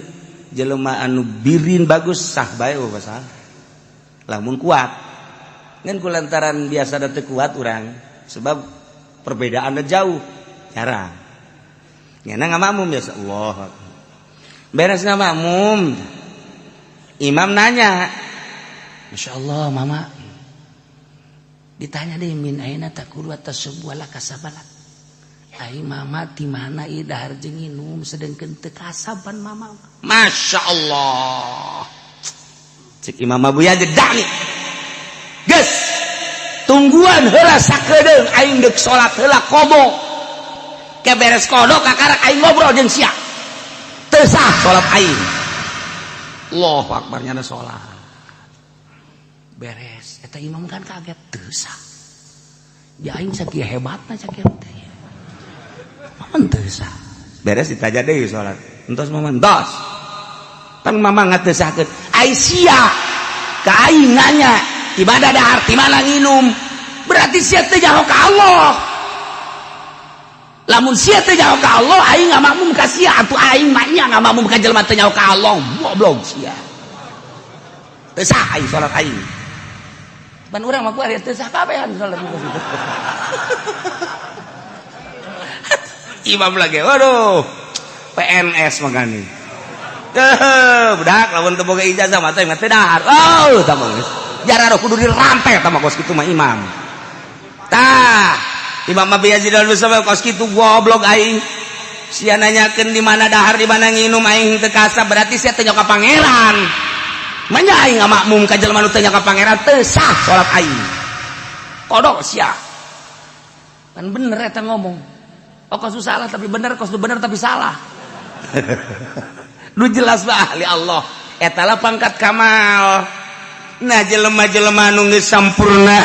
jelema anu birin bagus, sah bae. Oh, masalah lamun kuat, ngan kulantaran biasa da teu kuat urang sebab perbedaannya jauh, jarang nyana ngamakmum biasa. Allah, beres ngamakmum, imam nanya, "Masya Allah, mama." Ditanya deh, "Min aina takulu atas sebuah kasabalat?" Ai mama di mana ieu dahar jeung nginum sedengkeun teu kasaban mama? Masya Allah, cek Imam Abu Yazid, "Dani geus tungguan heula sakedeung, aing deuk salat heula qada. Ke beres qada kakarak aing ngobrol jeung sia. Teu sah salat aing." Allahu akbar, nyana salat beres eta imam kan kaget, teu sah ya, aing sakieu hebatna, sakieu teh mama teu sah. Beres ditaja deui salat, "Entos mama, entos pan mama nggak teu sahkeun." Ai sia ka aing nanya di mana dahar, di mana nginum, berarti sia teu nyaho ka Allah. Lamun sia teu nyaho ka Allah, aing ngamakmum ka sia atuh. Aing mah nya ngamakmum ka jelema teu nyaho ka Allah, goblok sia, teu sah aing salat aing. Pan urang mah kuari teu sah kabehan salat gitu. Imam lagi, waduh, PNS makanya. Teu budak lamun teu boga ijazah mah teh dahar. Oh, tah mah geus jarang kudu dirantai tah mah kos kitu mah imam. Tah, Imam Abi Yazid al-Bustami kos kitu, goblok aing. Sia nanyakeun di mana dahar, di mana nginum, aing teu kasa, berarti sia teu ka Pangeran. Manya aing ngamakmum ka jelema nu teu ka Pangeran, teu sah salat aing. Kodok sia. Kan bener eta ngomong. Oh, kos salah tapi bener, kos bener tapi salah. Nu jelas mah ahli Allah. Eta lah pangkat kamal. Nah, jelema-jelema nu geus sampurna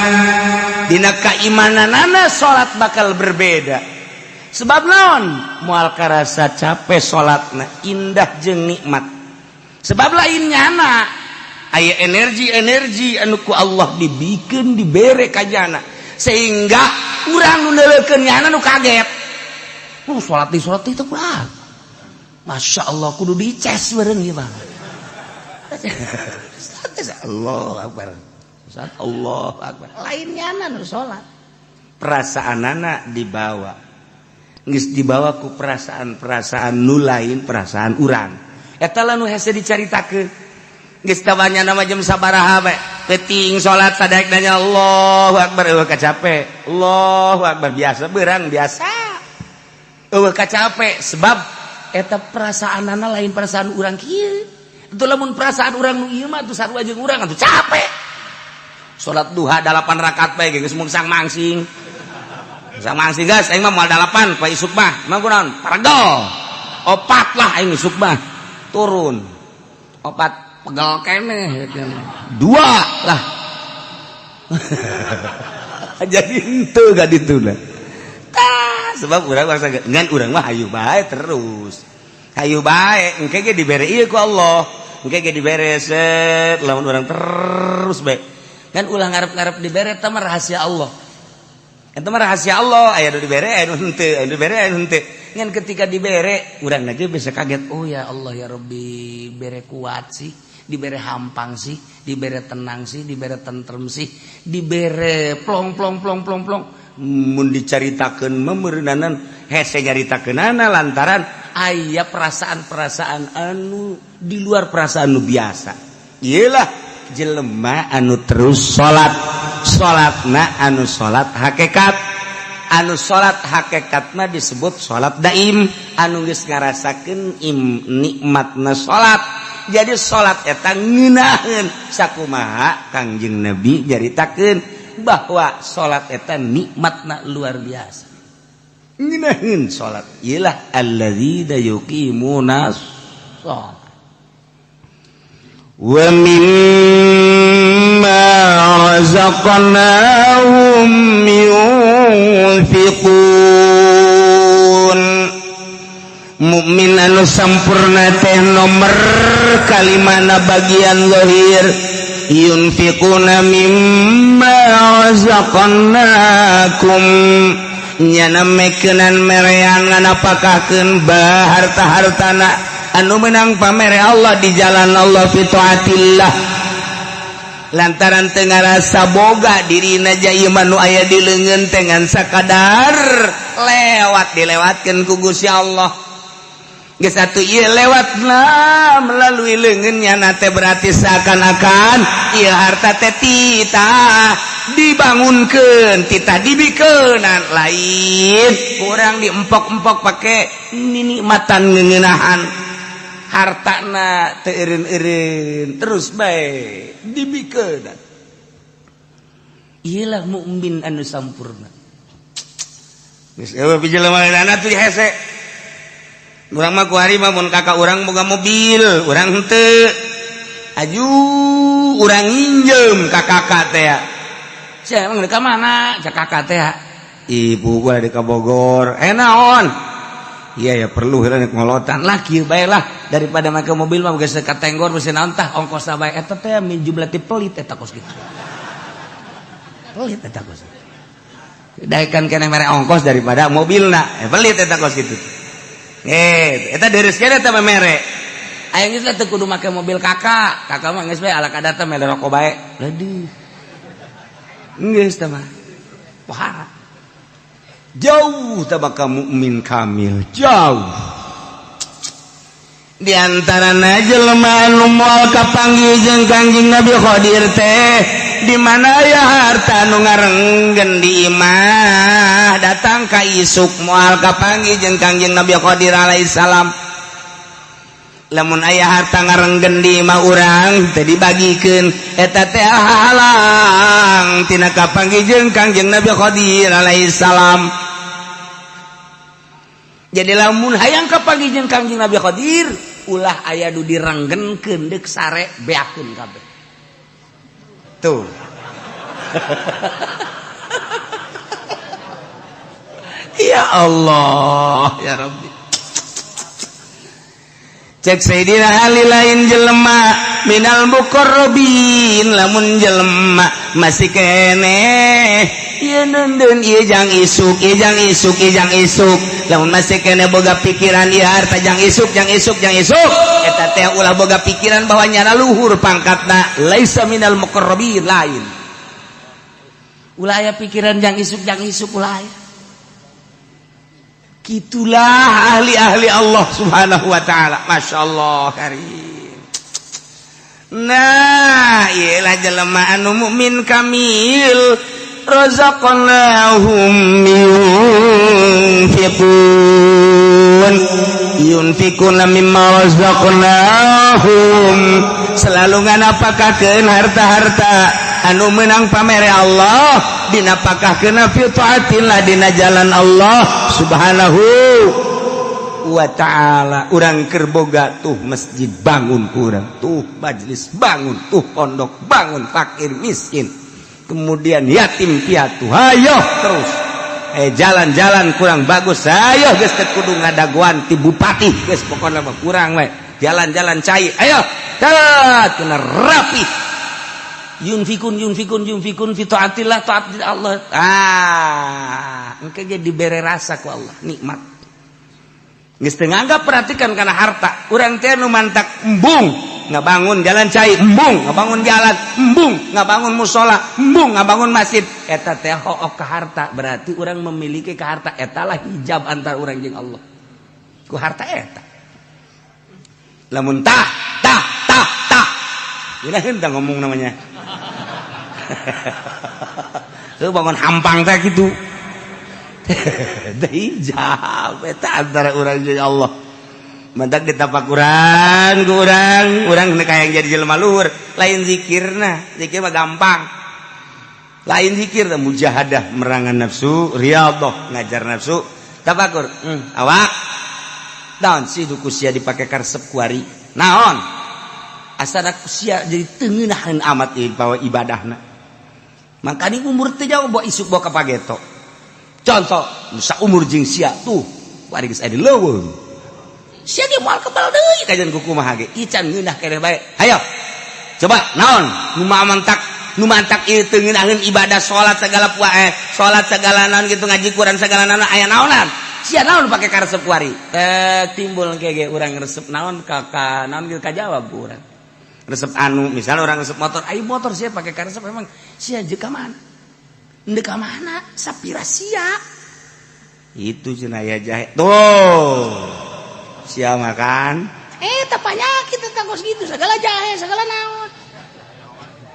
dina kaimananana, salat bakal berbeda. Sebab naon? Moal karasa capek salatna, indah jeung nikmat. Sebab lain nyana aya energi-energi anu ku Allah dibikeun, dibere ka jana, sehingga urang nu neuleukeun nyana nu kaget. Salat di salat itu kurang. Masya Allah, kudu dices bareng ieu mah. Allah Akbar. Allah Akbar. Lain nyana nu salat. Perasaanana dibawa. Geus dibawa ku perasaan-perasaan nu lain perasaan urang. Eta lah nu hese dicaritakeun. Geus tabanya nama jam sabaraha bae. Peuting salat sadaek nanya Allahu Akbar, euweuh kacape. Allahu Akbar biasa, beurang biasa. Euweuh kacape sebab eta perasaanana lain perasaan urang kieu. Itu lamun perasaan urang nu ieu mah atuh sarua jeung urang atuh capek. Salat duha 8 rakaat bae geus mungsang mangsing. Mungsang mangsing geus aing mah moal 8 poe isuk mah. Emang kunaon? Paregel. Opat lah aing isuk mah. Turun. Opat pegel keneh. Dua lah. Jadi henteu gak dituna. Tah, sebab urang bangsa ngan urang mah hayu bae terus. Hayu bae engke ge dibere ieu ku Allah. Engke ge dibere set lamun urang terus bae. Kan ulah ngarep-ngarep dibere, eta mah rahasia Allah. Eta mah rahasia Allah, aya nu dibere, aya nu henteu, aya nu dibere, aya nu henteu. Ngan ketika dibere, urang lagi bisa kaget, oh ya Allah ya Rabbi, bere kuat sih, dibere hampang sih, dibere tenang sih, dibere tentrem sih, dibere plong plong plong plong plong. Mun dicaritakeun mah meureunanan hese nyaritakeunana lantaran aya perasaan-perasaan anu di luar perasaan nu biasa. Iyalah jelema anu terus salat, salatna anu salat hakikat, anu salat hakikat mah disebut salat daim, anu geus ngarasakeun im nikmatna salat. Jadi salat eta ngeunaheun sakumaha Kangjeng Nabi nyaritakeun bahwa salat eta nikmatna luar biasa. Ngeunaheun salat iyalah alladzina yuqimuna shalat wa mimma razaqnahum yunfiqun. Mukmin anu sampurna teh nomor kalimana bagian lahir, yunfiquna mimma razaqnakum, nyana mekenan merean nganapakakeun bah harta-hartana anu menang pamere Allah di jalan Allah, fi taatillah, lantaran teu ngarasa boga dirina ja ieu nu aya di leungeun teh ngan sakadar lewat, dilewatkeun ku Gusti Allah. Geus atuh ieu lewat lah melalui leungeunnya nate, berarti seakan-akan ieu harta teh titah dibangunkeun, titah dibikeunan, lain kurang diempok-empok pake ninikmatan ngeuneunahan hartana teu eureun-eureun, terus bae dibikeunan. Iyalah mukmin anu sampurna. Geus eueuh jelema tuh hese. Urang mah kuari mah mun kakak urang boga mobil, urang henteu. Aju urang nginjem ka kakak teh. Sia emang ka mana? Cak kakak teh. Ibu gua di ka Bogor. Eh, naon? Iya ya, perlu heula ngolotan lah, kieu bae lah, daripada make mobil mah geus ka tenggor beusi naon tah ongkos bae eta teh min jumlah ti pelit eta kos kitu. Pelit eta kos. Daekan keneh mere ongkos daripada mobilna. Eh, pelit eta kos kitu. Eh, eta deres kene eta mere. Aing geus teu kudu make mobil kakak. Kakak mah geus bae ala kadar teh mere rokok bae. Leudeut. Geus teh mah. Pohara. Jauh teh bakal mukmin kamil, jauh. Di antara jelema anu moal kapanggih jeung Kangjeng Nabi Khadir teh Di mana aya harta nu ngarenggen di imah, datang ka isuk moal kapanggih jeung Kangjeng Nabi Qadir alaihi salam. Lamun aya harta ngarenggen di imah urang teu dibagikeun, eta teh halang tina kapanggih jeung Kangjeng Nabi Qadir alaihi salam. Jadi lamun hayang kapanggih jeung Kangjeng Nabi Qadir, ulah aya nu direnggenkeun, deuk sare beakeun kabeh tuh. Ya Allah, ya Rabbi. Cek Sayyidina Ali, lain jelema minal muqarrabin lamun jelema masih keneh ieu neundeun ieu jang isuk, ieu jang isuk, ieu jang isuk. Lamun masih keneh boga pikiran ieu harta jang isuk, jang isuk, jang isuk, eta teh ulah boga pikiran bahwa nyana luhur pangkatna, laisa minal muqarrabin. Lain, ulah aya pikiran jang isuk, jang isuk, ulah aya. Gitulah ahli-ahli Allah Subhanahu wa taala. Masya Allah karim. Nah, iyalah jelema anu mukmin kamil, razaqnahum yunfiqun, yunfiquna mimma razaqnahum, selalu nganapakakeun harta-harta anu menang pamere Allah, dinapakahkeun fi taatillah, dina jalan Allah Subhanahu wa ta'ala. Urang keur boga tuh masjid bangun, kurang tuh majelis bangun, tuh pondok bangun, fakir miskin, kemudian yatim piatu, ayo terus. Jalan-jalan kurang bagus, ayo geus teu kudu ngadaguan ti bupati, geus pokona mah kurang we jalan-jalan cai, ayo tat kena rapi. Yunfikun, yunfikun, yunfikun fi taatillah, taat Allah. Ah, engke ge dibere rasa ku Allah nikmat. Geus teu nganggap perhatikan kana harta. Urang teh nu mantak embung ngabangun jalan cai, embung ngabangun jalan, embung ngabangun musola, embung ngabangun masjid, eta teh hook ka harta. Berarti urang memiliki ka harta, eta lah hijab antar urang jeung Allah ku harta eta. Lamun tah tah tah tah. Ini henteu ngomong namanya. Tuh bangun hampang teh gitu. Hijab eta antara urang jeung Allah. Mantak ditapakuran ku urang, urang kayak jadi jelema luhur, lain zikirna, zikir mah gampang. Lain zikir mujahadah merangan nafsu, riyadhah ngajar nafsu, tafakur. Awak. Naon sih duku sia dipake karesep kuari? Naon? Asana sia jadi teu ngeunaheun amat ieu bawa ibadahna. Makanya umur teu jauh, bawa isuk bawa ka pageto. Contoh, bisa umur jeung sia tuh, kuari geus aya di leuweung. Sia ge moal kebal deui kajian ku kumaha ge. Ican ngeunah keneh bae. Hayo. Coba naon nu mantak, nu mantak ieu teu ngeunaheun ibadah, salat segala pua, salat segala naon gitu, ngaji Quran segala naon, aya naonan. Sia naon pake karesep kuari? Timbul ge urang resep naon ka, ka naon gitu, kajawab ku urang. Resep anu misalnya orang resep motor, ayo motor sia pake karesep, emang sia jeung ka mana? Ndek ka mana? Sapira sia. Itu cenah aya jahe. Tuh. Sia makan. Eh, tak penyakit tentang kos gitu, segala jahe, segala naon.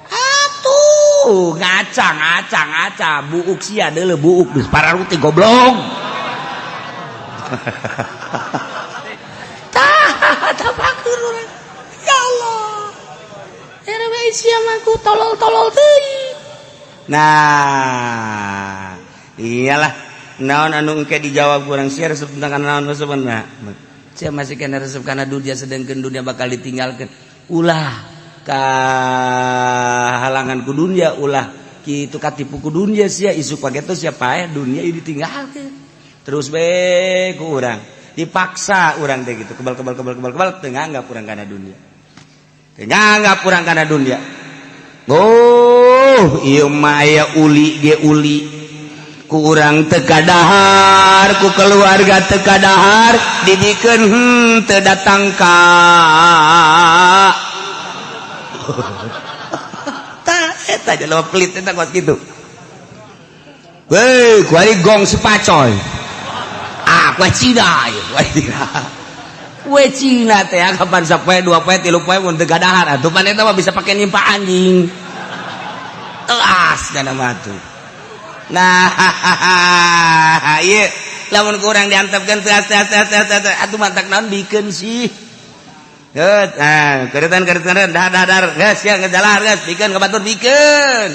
Atuh, ngaca ngaca ngaca, buuk sia deuleu buuk geus pararuti goblok. Tah, tapakur urang. Ya Allah. Era bae sia mah ku tolol-tolol teuing. Nah, iyalah naon anu engke dijawab kurang sia resep tentang naon resepna. Sia masih kena resep kana dunia, sedangkan dunia bakal ditinggalkan. Ulah ka halangan ku dunia, ulah kitu katipu ku dunia sia, isuk pageto sia paeh dunia ieu ditinggalkeun. Terus be ku urang dipaksa urang teh gitu, kebal kebal kebal kebal kebal, teu nganggap urang kana dunia. Teu nganggap urang kana dunia. Oh, ieu mah aya uli ge uli. Ku urang teu kadahar, ku keluarga teu kadahar, dibikeun teu datang ka. Tah eta jelema pelit eta kos kitu. Weh, kuari gong sepacoy. Ah, kue Cina ieu, kue Cina. Kue Cina teh kapan sapoe, dua poe, tilu poe mun teu kadahar, atuh pan eta mah bisa pake nimpa anjing. Teas dana matu. Nah, ieu lamun kurang diantepkeun teas teas teas teas teas atuh mantak naon bikeun sih. Geus, nah, keretan keretan dah dah dar, geus ya ngejalan geus bikeun ka batur bikeun.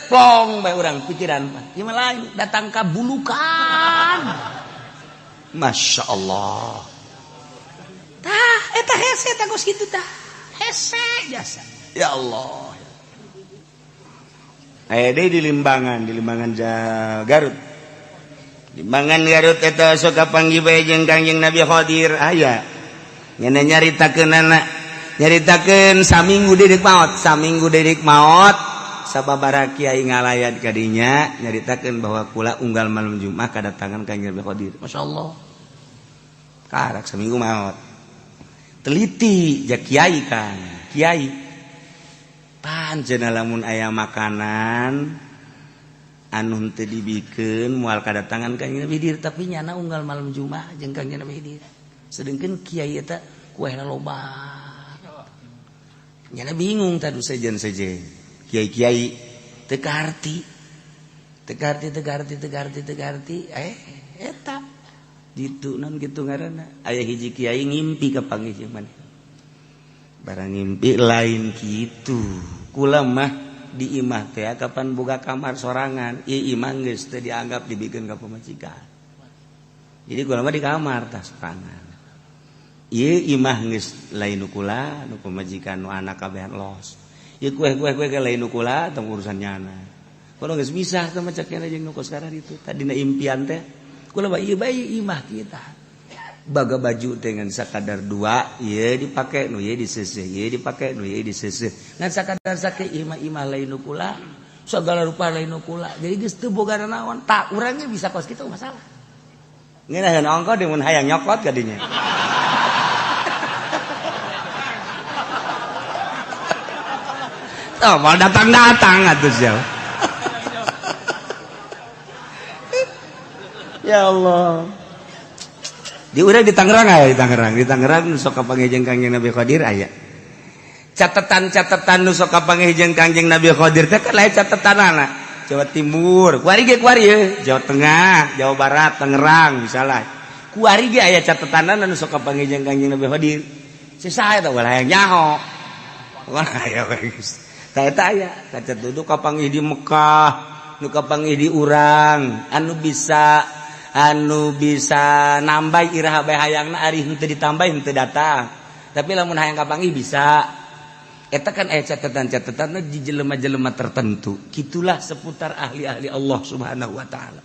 Plong bae urang pikiran mah. Ieu mah lain datang ka bulukan. Masya Allah. Tah, eta hese tah kos kitu tah. Hese jasa. Ya Allah. Aya deui di Limbangan Garut. Limbangan Garut eta sok kapanggih bae jeung Kangjeng Nabi Khadir aya. Nyana nyaritakeunana, nyaritakeun saminggu deui maot, saminggu deui maot sababaraha kiai ngalayat ka dinya nyaritakeun bahwa kula unggal malam Jumat kadatangan Kangjeng Nabi Khadir. Masya Allah. Karak seminggu maot. Teliti ja kiai kan, kiai. Pancen lamun aya makanan anu teu dibikeun moal kadatangan Kangjeng Nabi Khidir, tapi nyana unggal malam Jumat jeung Kangjeng Nabi Khidir. Sedengkeun kiai eta kuehna loba. Nyana bingung tadu sejen-sejen. Kiai-kiai teu kaharti. Teu kaharti teu kaharti teu kaharti teu kaharti eta ditu naon kitu ngaranna. Aya hiji kiai ngimpi ka panggih jeung maneh. Barang ngimpi lain kitu. Kula mah di imah teh kapan boga kamar sorangan, ieu imah geus teu dianggap dibikeun ka pamajikan. Jadi kula mah di kamar tah sorangan. Ieu imah geus lain nu kula, nu pamajikan nu anak kabehan los. Ieu kue-kue kue lain nu kula tong urusan nyana. Kula geus misah teh mah cek jeung nu kos sekarang itu. Tadina impian teh kula mah ieu bae imah kita. Baga baju dengan sakadar dua, ieu dipake nu ieu diseuseuh, ieu dipake nu ieu diseuseuh. Ngan sakadar sake imah-imah lain nu kula, segala rupa lain nu kula. Jadi geus teu boga naon, tak urangnya bisa kos kitu masalah. Ngeunaheun ongko di mun hayang nyokot ka dinya. Oh, mau datang-datang atuh sia. Ya Allah. Di urang di Tangerang aya, di Tangerang, di Tangerang nu sok kapanggih jeung Kangjeng Nabi Khadir aya. Catatan-catatan nu sok kapanggih jeung Kangjeng Nabi Khadir teh kan lain catatanana. Jawa Timur, kuari ge kuari ye, Jawa Tengah, Jawa Barat, Tangerang misalnya. Kuari ge aya catatanana nu sok kapanggih jeung Kangjeng Nabi Khadir. Sisa eta ulah hayang nyaho. Ulah aya we geus. Tah eta aya, kacat duduk kapanggih di Mekah, nu kapanggih di urang, anu bisa nambah iraha bae hayangna ari henteu ditambah henteu datang. Tapi lamun hayang kapanggih bisa. Eta kan aya catatan-catatan di jelema-jelema tertentu. Kitulah seputar ahli-ahli Allah Subhanahu wa taala.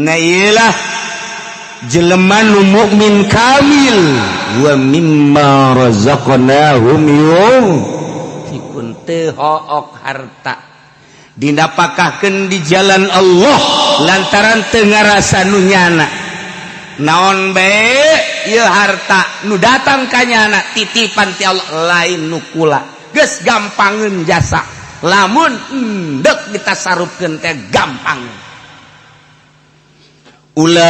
Nah iyalah jelema nu mukmin kamil wa mimma razaqnahum yunfikun teu hook harta dinapakahkeun di jalan Allah lantaran teu ngarasa nu nyana. Naon bae ieu harta nu datang ka nyana titipan ti Allah lain nu kula. Geus gampangeun jasa. Lamun endek ditasarufkeun teh gampang. Ulaika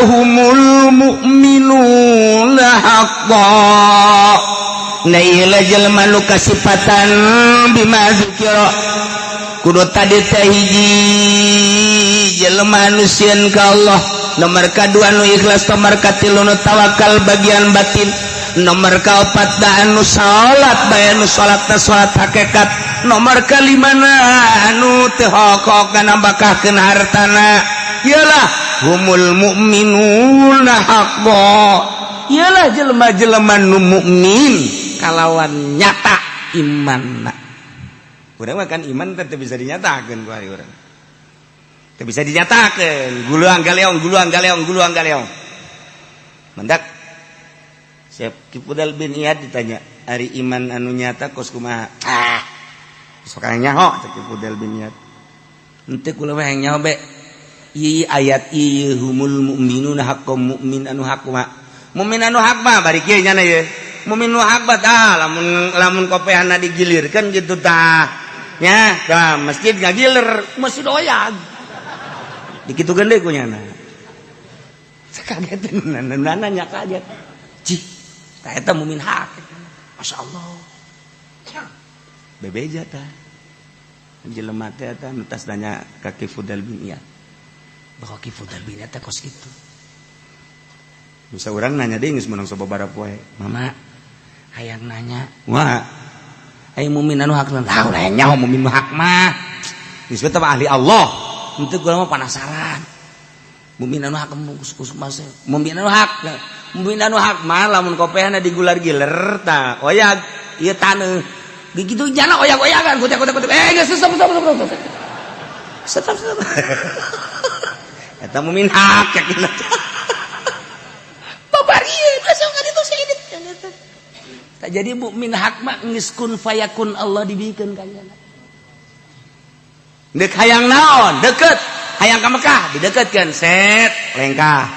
humul mu'minuna haqqan. Nah ieu jelema nu kasipatan bima dzukira. Kudu tadi teh hiji jelema nu sieun ka Allah, nomor kadua nu ikhlas, nomor katilu nu tawakal bagian batin, nomor kaopat da anu salat bae anu salat teh salat hakikat, nomor kalimana anu teu hokok nambahkeun hartana. Iyalah humul mu'minuna haqqan. Iyalah jelema-jelema nu mukmin kalawan nyata imanna. Urang mah kan iman teh bisa dinyatakeun ku ari urang. Teu bisa dinyatakeun, guluang galeong guluang galeong guluang galeong. Mendak Syekh Kipudal bin Iyad ditanya, ari iman anu nyata kos kumaha? Ah. Sok nyaho cek Kipudal bin Iyad. Henteu kula mah hayang nyaho be. Ieu ayat ieu humul mu'minuna haqqan mukmin anu hak kumaha? Mukmin anu hak mah bari kieu nyana ye. Mukmin nu hak mah tah lamun lamun kopehana digilirkeun kitu tah. Nya, tah masjid ngagiler, masjid oyag. Dikitukeun deui ku nyana. Sekageteun nanya kaget. Cih, tah eta mukmin hak. Masya Allah. Bebeja tah. Jelema teh eta nu tas nanya ka Ki Fudal bin Iyad. Bahwa Ki Fudal bin Iyad teh kos kitu. Bisa urang nanya deui geus meunang sababaraha poe. Mama hayang nanya. Wah. Aya mukmin anu hak lah ulah nyaho mukmin nu hak mah. Geus mah ahli Allah. Henteu gua mah penasaran. Mukmin anu hak kus mas. Mukmin anu hak. Mukmin anu hak mah lamun kopehna digular-giler tah oyag ieu taneuh. Begitu jana oyag-oyagan kutek-kutek kutek. Eh geus stop stop stop stop. Stop stop. Eta mukmin hak yakin. Tak jadi mukmin hak mah geus kun fayakun Allah dibikeun ka nyana. Dek hayang naon? Deket. Hayang ka Mekah dideketkeun set lengkah.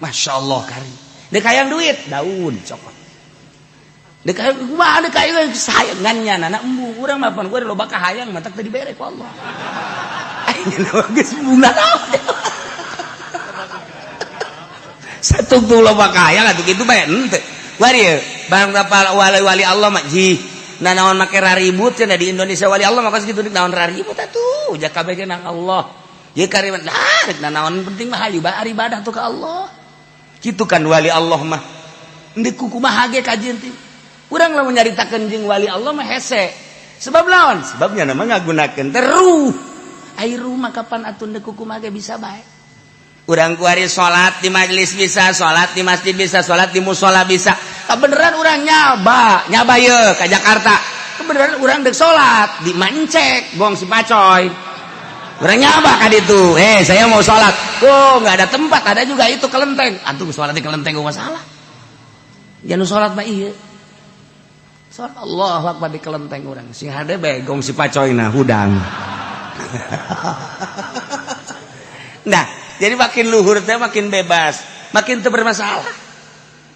Masya Allah kari. Dek hayang duit daun cokot. Dek hayang kumaha dek hayang sayangan nyana na embung urang mah pan gua loba kahayang matak teu dibere ku Allah. Aing geus bunga naon. Satungtung loba kahayang atuh kitu bae henteu. Wari barang wali-wali Allah mah jih nah naon make raribut cenah di Indonesia wali Allah mah kitu naon raribut atuh ja kabeh ge nang Allah. Ye kariman nah rek naon penting mah hayu bae ibadah tuh ka Allah. Kitu kan wali Allah mah. Endek kumaha ge kajian teh. Urang lamun nyaritakeun jeung wali Allah mah hese. Sebab naon? Sebabnya nama ngagunakeun teh ruh. Ai ruh mah kapan atuh endek kumaha ge bisa bae. Urang kuari salat di majelis bisa, salat di masjid bisa, salat di musola bisa. Kebeneran urang nyaba, nyaba ye ka Jakarta. Kebeneran urang dek salat di Mancek, gong si Pacoy. Urang nyaba ka ditu. Eh, saya mau salat. Oh, nggak ada tempat, ada juga itu kelenteng. Antum salat di kelenteng gua masalah. Jangan salat mah ieu. Salat Allahu Akbar di kelenteng urang. Sing hade bae gong si Pacoy nah hudang. Nah, jadi makin luhur teh makin bebas, makin teu bermasalah.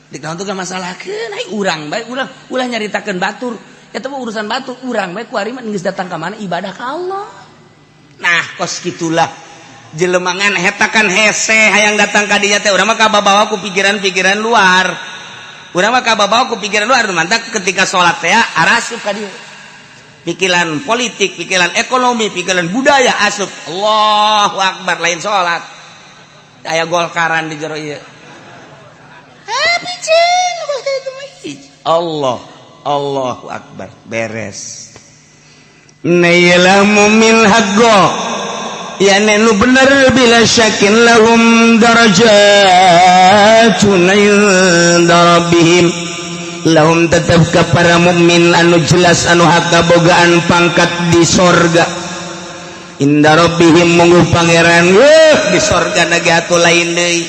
Di kawan tuh gak masalahkeun, ai urang bae urang ulah nyaritakeun batur. Eta mah urusan batur, urang bae kuari mah geus datang ka mana ibadah ka Allah. Nah, kos kitulah jelemangan hetakan hese hayang datang ka dinya teh urang mah kababawa ku pikiran-pikiran luar. Urang mah kababawa ku pikiran luar, mantak ketika salat teh arasup ka dieu. Pikiran politik, pikiran ekonomi, pikiran budaya asup. Allahu akbar lain salat. Aya golkaran di jero ieu. Allah, Allahu akbar, beres. Nailah mumin haqqo. Ya nu bener bila syakin lahum darajatun inda rabbihim. Lahum tetep ka para mukmin anu jelas anu hak kabogaan pangkat di sorga. Inda rabbihim mungguh pangeran weuh di sorga na ge atuh lain deui.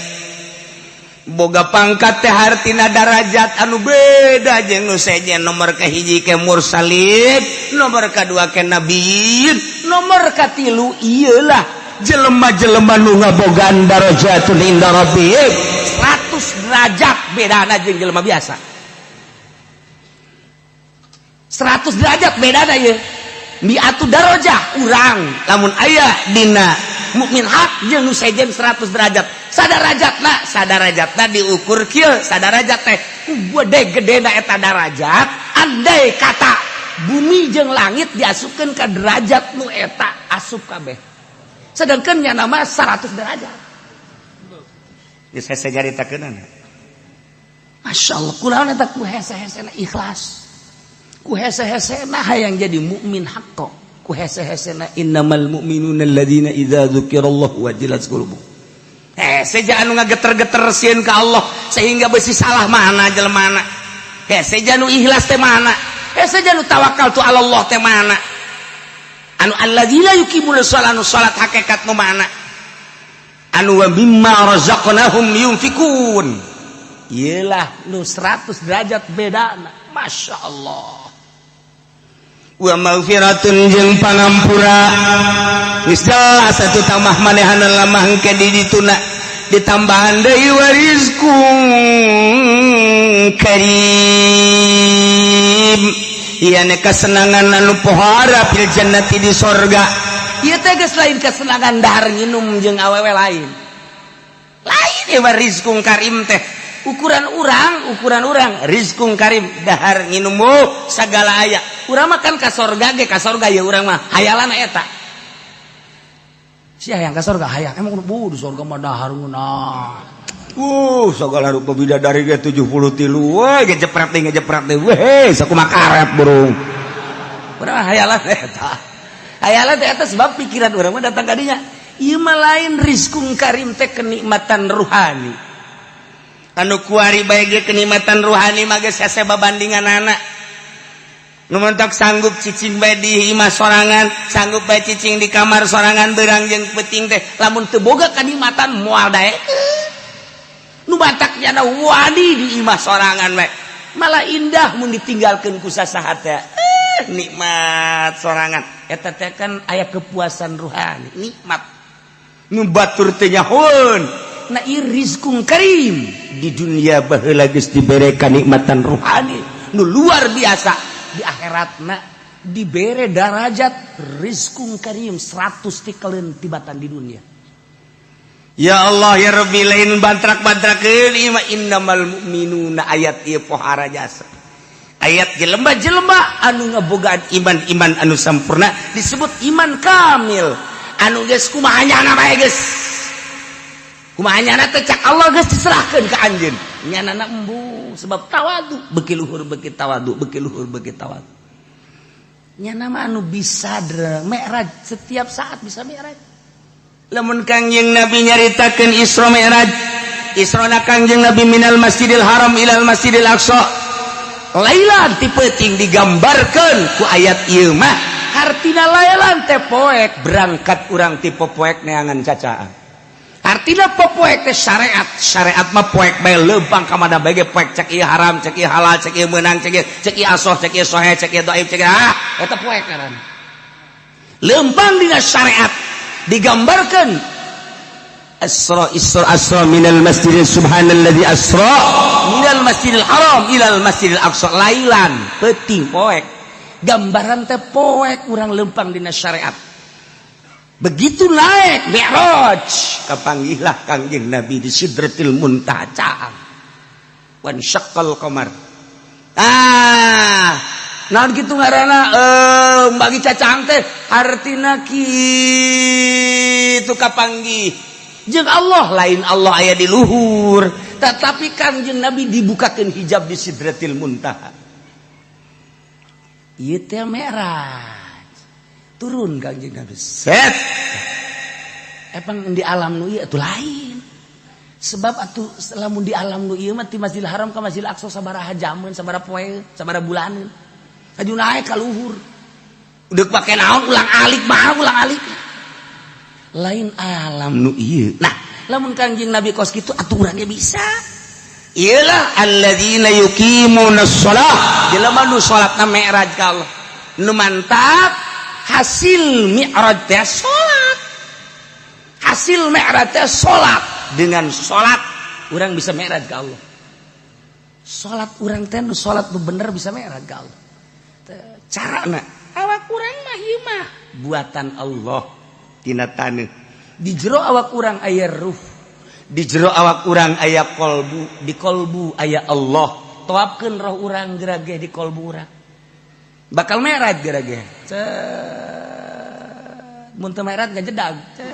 Boga pangkat teh hartina darajat anu beda jeung nu sejen nomor kahiji ke mursalin, nomor kadua ke nabiyin, nomor katilu ieu lah jelema-jelema nu ngabogaan darajatun inda rabbihim. 100 derajat bedana jeung jelema biasa. 100 derajat bedana ieu. Mi'atu darajah urang lamun aya dina mukmin hak jeung nu sejen 100 derajat. Sadarajatna, sadarajatna diukur kieu, sadarajat teh ku gede-gedena eta darajat, andai kata bumi jeung langit diasupkeun ka derajat nu eta asup kabeh. Sedangkan nya nama 100 derajat. Geus hese nyaritakeunana. Masya Allah, kunaon eta ku hese-hesena ikhlas. Ku hese-hesena hayang jadi mukmin haqqo. Ku hese-hesena innamal mu'minuna alladzina idza dzukirallahu wajilat qulubuhum. Hese anu ngageter-geter sieun ka Allah sehingga besi salah mana jelemana. Hese anu ikhlas teh mana? Hese anu tawakal tu Allah teh mana? Anu alladzina yuqimuna shalat anu salat hakikat nu mana? Anu wa mimma razaqnahum yunfikun. Iyalah nu 100 derajat bedana. Masya Allah. Wa maghfiratun jeung pangampura. Geus jelas atuh tambah manehana lamah engke di dituna ditambahan deui wa rizqun karim. Ieu kesenangan anu pohara fil jannati di sorga. Ieu teh geus lain kesenangan dahar nginum jeung awewe lain. Lain ieu mah rizqun karim teh. Ukuran urang rizqun karim, dahar nginum segala aya. Urang mah kan ka sorga ge, ka sorga ya urang mah hayalan eta. Sia hayang ka sorga, hayang emang bu di sorga mah dahar ngeunah. Segala rupa bidadari ge 73. Wah, ngejepret deui, ngejepret deui. Weh, sakumaha karet burung. Urang mah hayalan eta. Hayalan teh eta sebab pikiran urang mah datang ka dinya. Ieu mah lain rizqun karim teh, kenikmatan ruhani. Anu kuari bae ge kenikmatan ruhani mah geus hese babandinganana. Nu mentok sanggup cicing bae di imah sorangan, sanggup bae cicing di kamar sorangan beurang jeung peuting teh, lamun teu boga kenikmatan moal daekeun. Nu batak nyana wani di imah sorangan bae. Malah indah mun ditinggalkeun ku sasaha teh. Nikmat sorangan. Eta teh kan aya kepuasan ruhani, nikmat. Nu batur teh nyahoeun. Nah, ieu rizqun karim. Di dunia baheula geus dibere kanikmatan ruhani nu luar biasa, di akhiratna dibere darajat rizqun karim 100 tikeleun tibatan di dunia. Ya Allah ya Rabbi, lain bantrak-bantrakeun ieu mah. Innamal mu'minuna, ayat ieu pohara jasa. Ayat jelema-jelema anu ngabogaan iman-iman anu sampurna disebut iman kamil. Anu geus kumaha nyana bae, geus kumaha nyana teh cak Allah geus diserahkeun ka anjeun. Nyanana embung sebab tawadu, beuki luhur beuki tawadu, beuki luhur beuki tawadu. Nyana mah anu bisa mi'raj, setiap saat bisa mi'raj. Lamun Kangjeng Nabi nyaritakeun Isra Mi'raj, Isra na Kangjeng Nabi minal Masjidil Haram ilal Masjidil Aqsa lailan, ti peuting. Digambarkeun ku ayat ieu mah hartina lailan teh poek, berangkat urang ti poek neangan cacaan. Artina poek teh syariat. Syariat mah poek bae, leumpang ka mana bae ge poek. Cek ieu haram, cek ieu halal, cek ieu meunang, cek ieu, cek ieu asoh, cek ieu soheh, cek ieu dhaif, cek ieu ah eta poek ngaranna leumpang dina syariat. Digambarkan Asra, Isra, asra minal masjidil, subhanalladzi asra minal Masjidil Haram ilal Masjidil Aqsa lailan, peuting, poek. Gambaran teh poek urang lempang dina syariat. Begitu naik Mi'raj, kapanggihlah Kangjeng Nabi di Sidratil Muntaha, wan syaqqal qamar. Ah, naon kitu ngaranna, bagi cacang teh artina kitu kapanggih jeung Allah. Lain Allah aya di luhur, tetapi Kangjeng Nabi dibukakan hijab di Sidratil Muntaha. Ieu teh Mi'raj. Turun Kangjeng Nabi, set. Emang di alam nu ieu atuh lain, sebab atuh lamun di alam nu ieu mah ti Masjidil Haram ka Masjidil Aqsa sabaraha jameun, sabaraha poe, sabaraha bulaneun, aju naik ka luhur. Udah pake naon, ulang alik mah, ulang alik lain alam nu ieu. Nah, lamun Kangjeng Nabi kos kitu atuh urang ge bisa. Iyalah, alladzina yuqimuna shalah, jelema nu salatna mi'raj ka Allah. Nu mantap hasil mi'raj teh salat, hasil mi'raj teh salat. Dengan salat urang bisa mi'raj ka Allah. Salat urang teh nu salat nu bener bisa mi'raj ka Allah. Carana awak urang mah ieu mah buatan Allah tina taneuh. Di jero awak urang aya ruh. Di jero awak urang aya kolbu. Di kolbu aya Allah. Toapkeun roh urang gerage di kolbu urang, bakal mi'raj gerage. Cet, mun teu mi'raj ngajedag. Cet.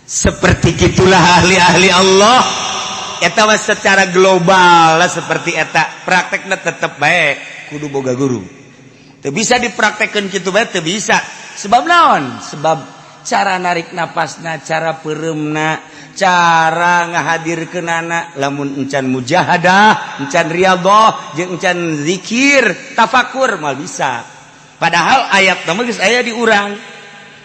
Seperti gitulah ahli-ahli Allah. Eta mah secara global lah seperti eta. Praktekna tetep baik kudu boga guru. Teu bisa dipraktekkeun kitu bae, teu bisa. Sebab naon? Sebab cara narik napasna, cara peureumna, cara ngahadirkeunana, lamun encan mujahadah, encan riyadhah, jeung encan zikir tafakur, moal bisa. Padahal ayat mah geus aya di urang,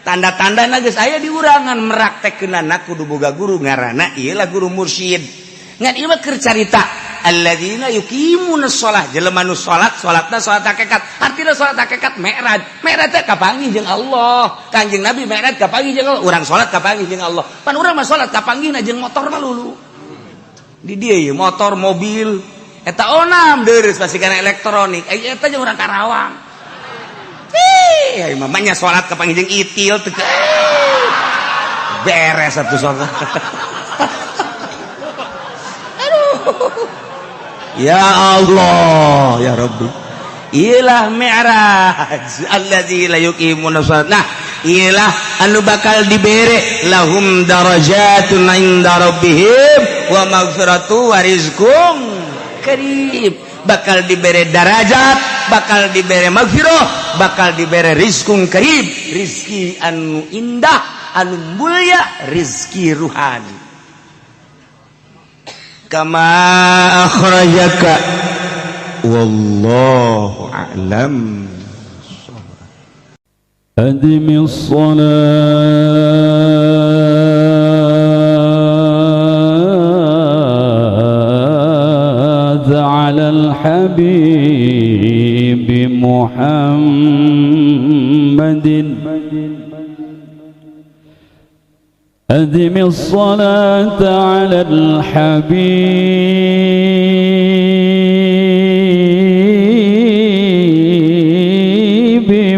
tanda-tanda geus aya di urangan. Meraktekkeunana kudu boga guru, ngaranna ieu lah guru mursyid. Ngan ieu mah keur carita alladzina yuqimuna shalah, jelema nu salat, salatna salat hakikat. Artina salat hakikat mi'raj. Mi'raj teh kapanggih jeung Allah. Kanjeng Nabi mi'raj kapanggih jeung Allah, urang salat kapanggih jeung Allah. Pan urang mah salat kapanggihna jeung motor mah lulu di dieu ye, motor, mobil. Eta onam deres pasti kana elektronik. Eta jeung urang Karawang. Ih, mamanya salat kapanggih jeung itil teu. Beres satu sok. Aduh, ya Allah, ya Rabbi. Ilah mi'raj allazi la yuqimuna shalat. Nah, ilah anu bakal dibere lahum darajatun inda rabbihim wa maghfiratu wa rizqum karim. Bakal dibere darajat, bakal dibere maghfirah, bakal dibere rizqum karim, rizki anu indah, anu mulia, rizki ruhani. Kama akhrajaka, wallahu a'lam. أدم الصلاة على الحبيب محمد، أدم الصلاة على الحبيب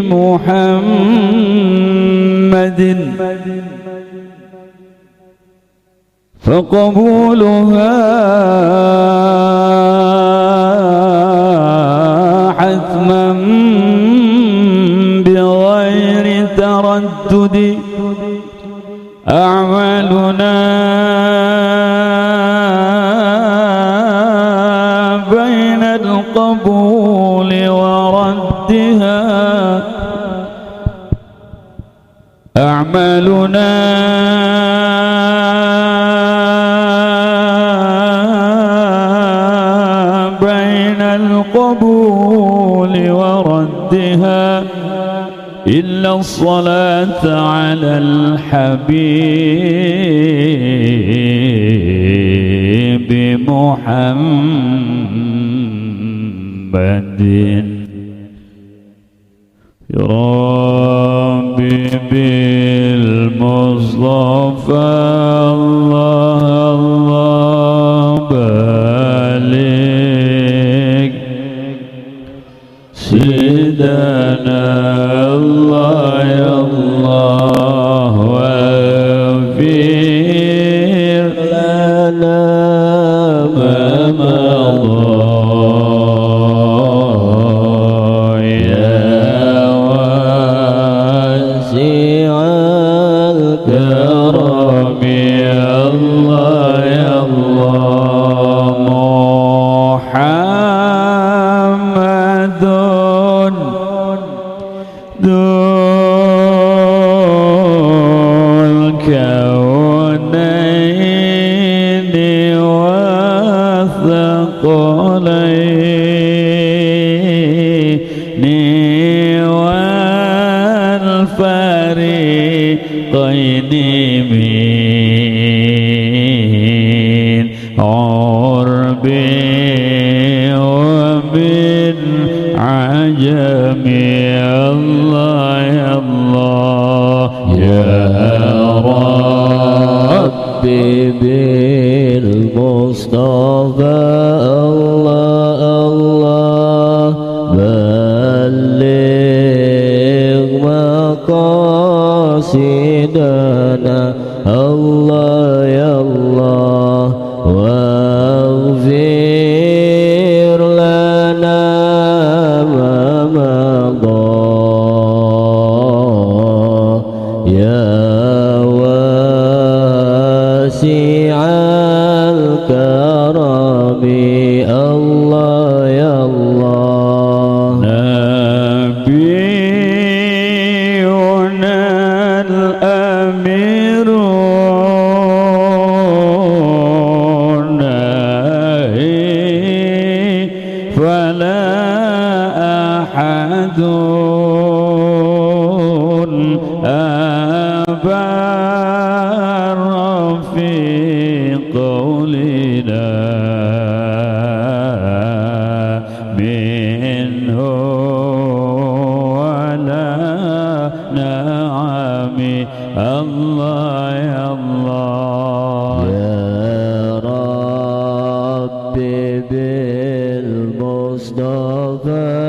محمد، فقبولها حتما بغير تردد. أعمالنا بين القبول وردها، أعمالنا بين القبول وردها، إلا الصلاة على الحبيب محمد. يا ربي بالمصطفى الله الله بلغ سيدنا، الله يا الله واغفر لنا ما مضى، يا واسع الكرم، يا الله يا الله. محمد ذو الكونين والثقلين والفريقين من عرب ومن عجم، الله يا الله. يا ربي بالمصطفى الله الله بلغ مقاصدنا، الله يا الله واغفر لنا ما مضى، يا واسع الكرم، الله يا الله. نبينا الأمير الناهي فلا أحد أبر في قولنا منه ولا نعم، الله يا الله. يا ربي بالمصطفى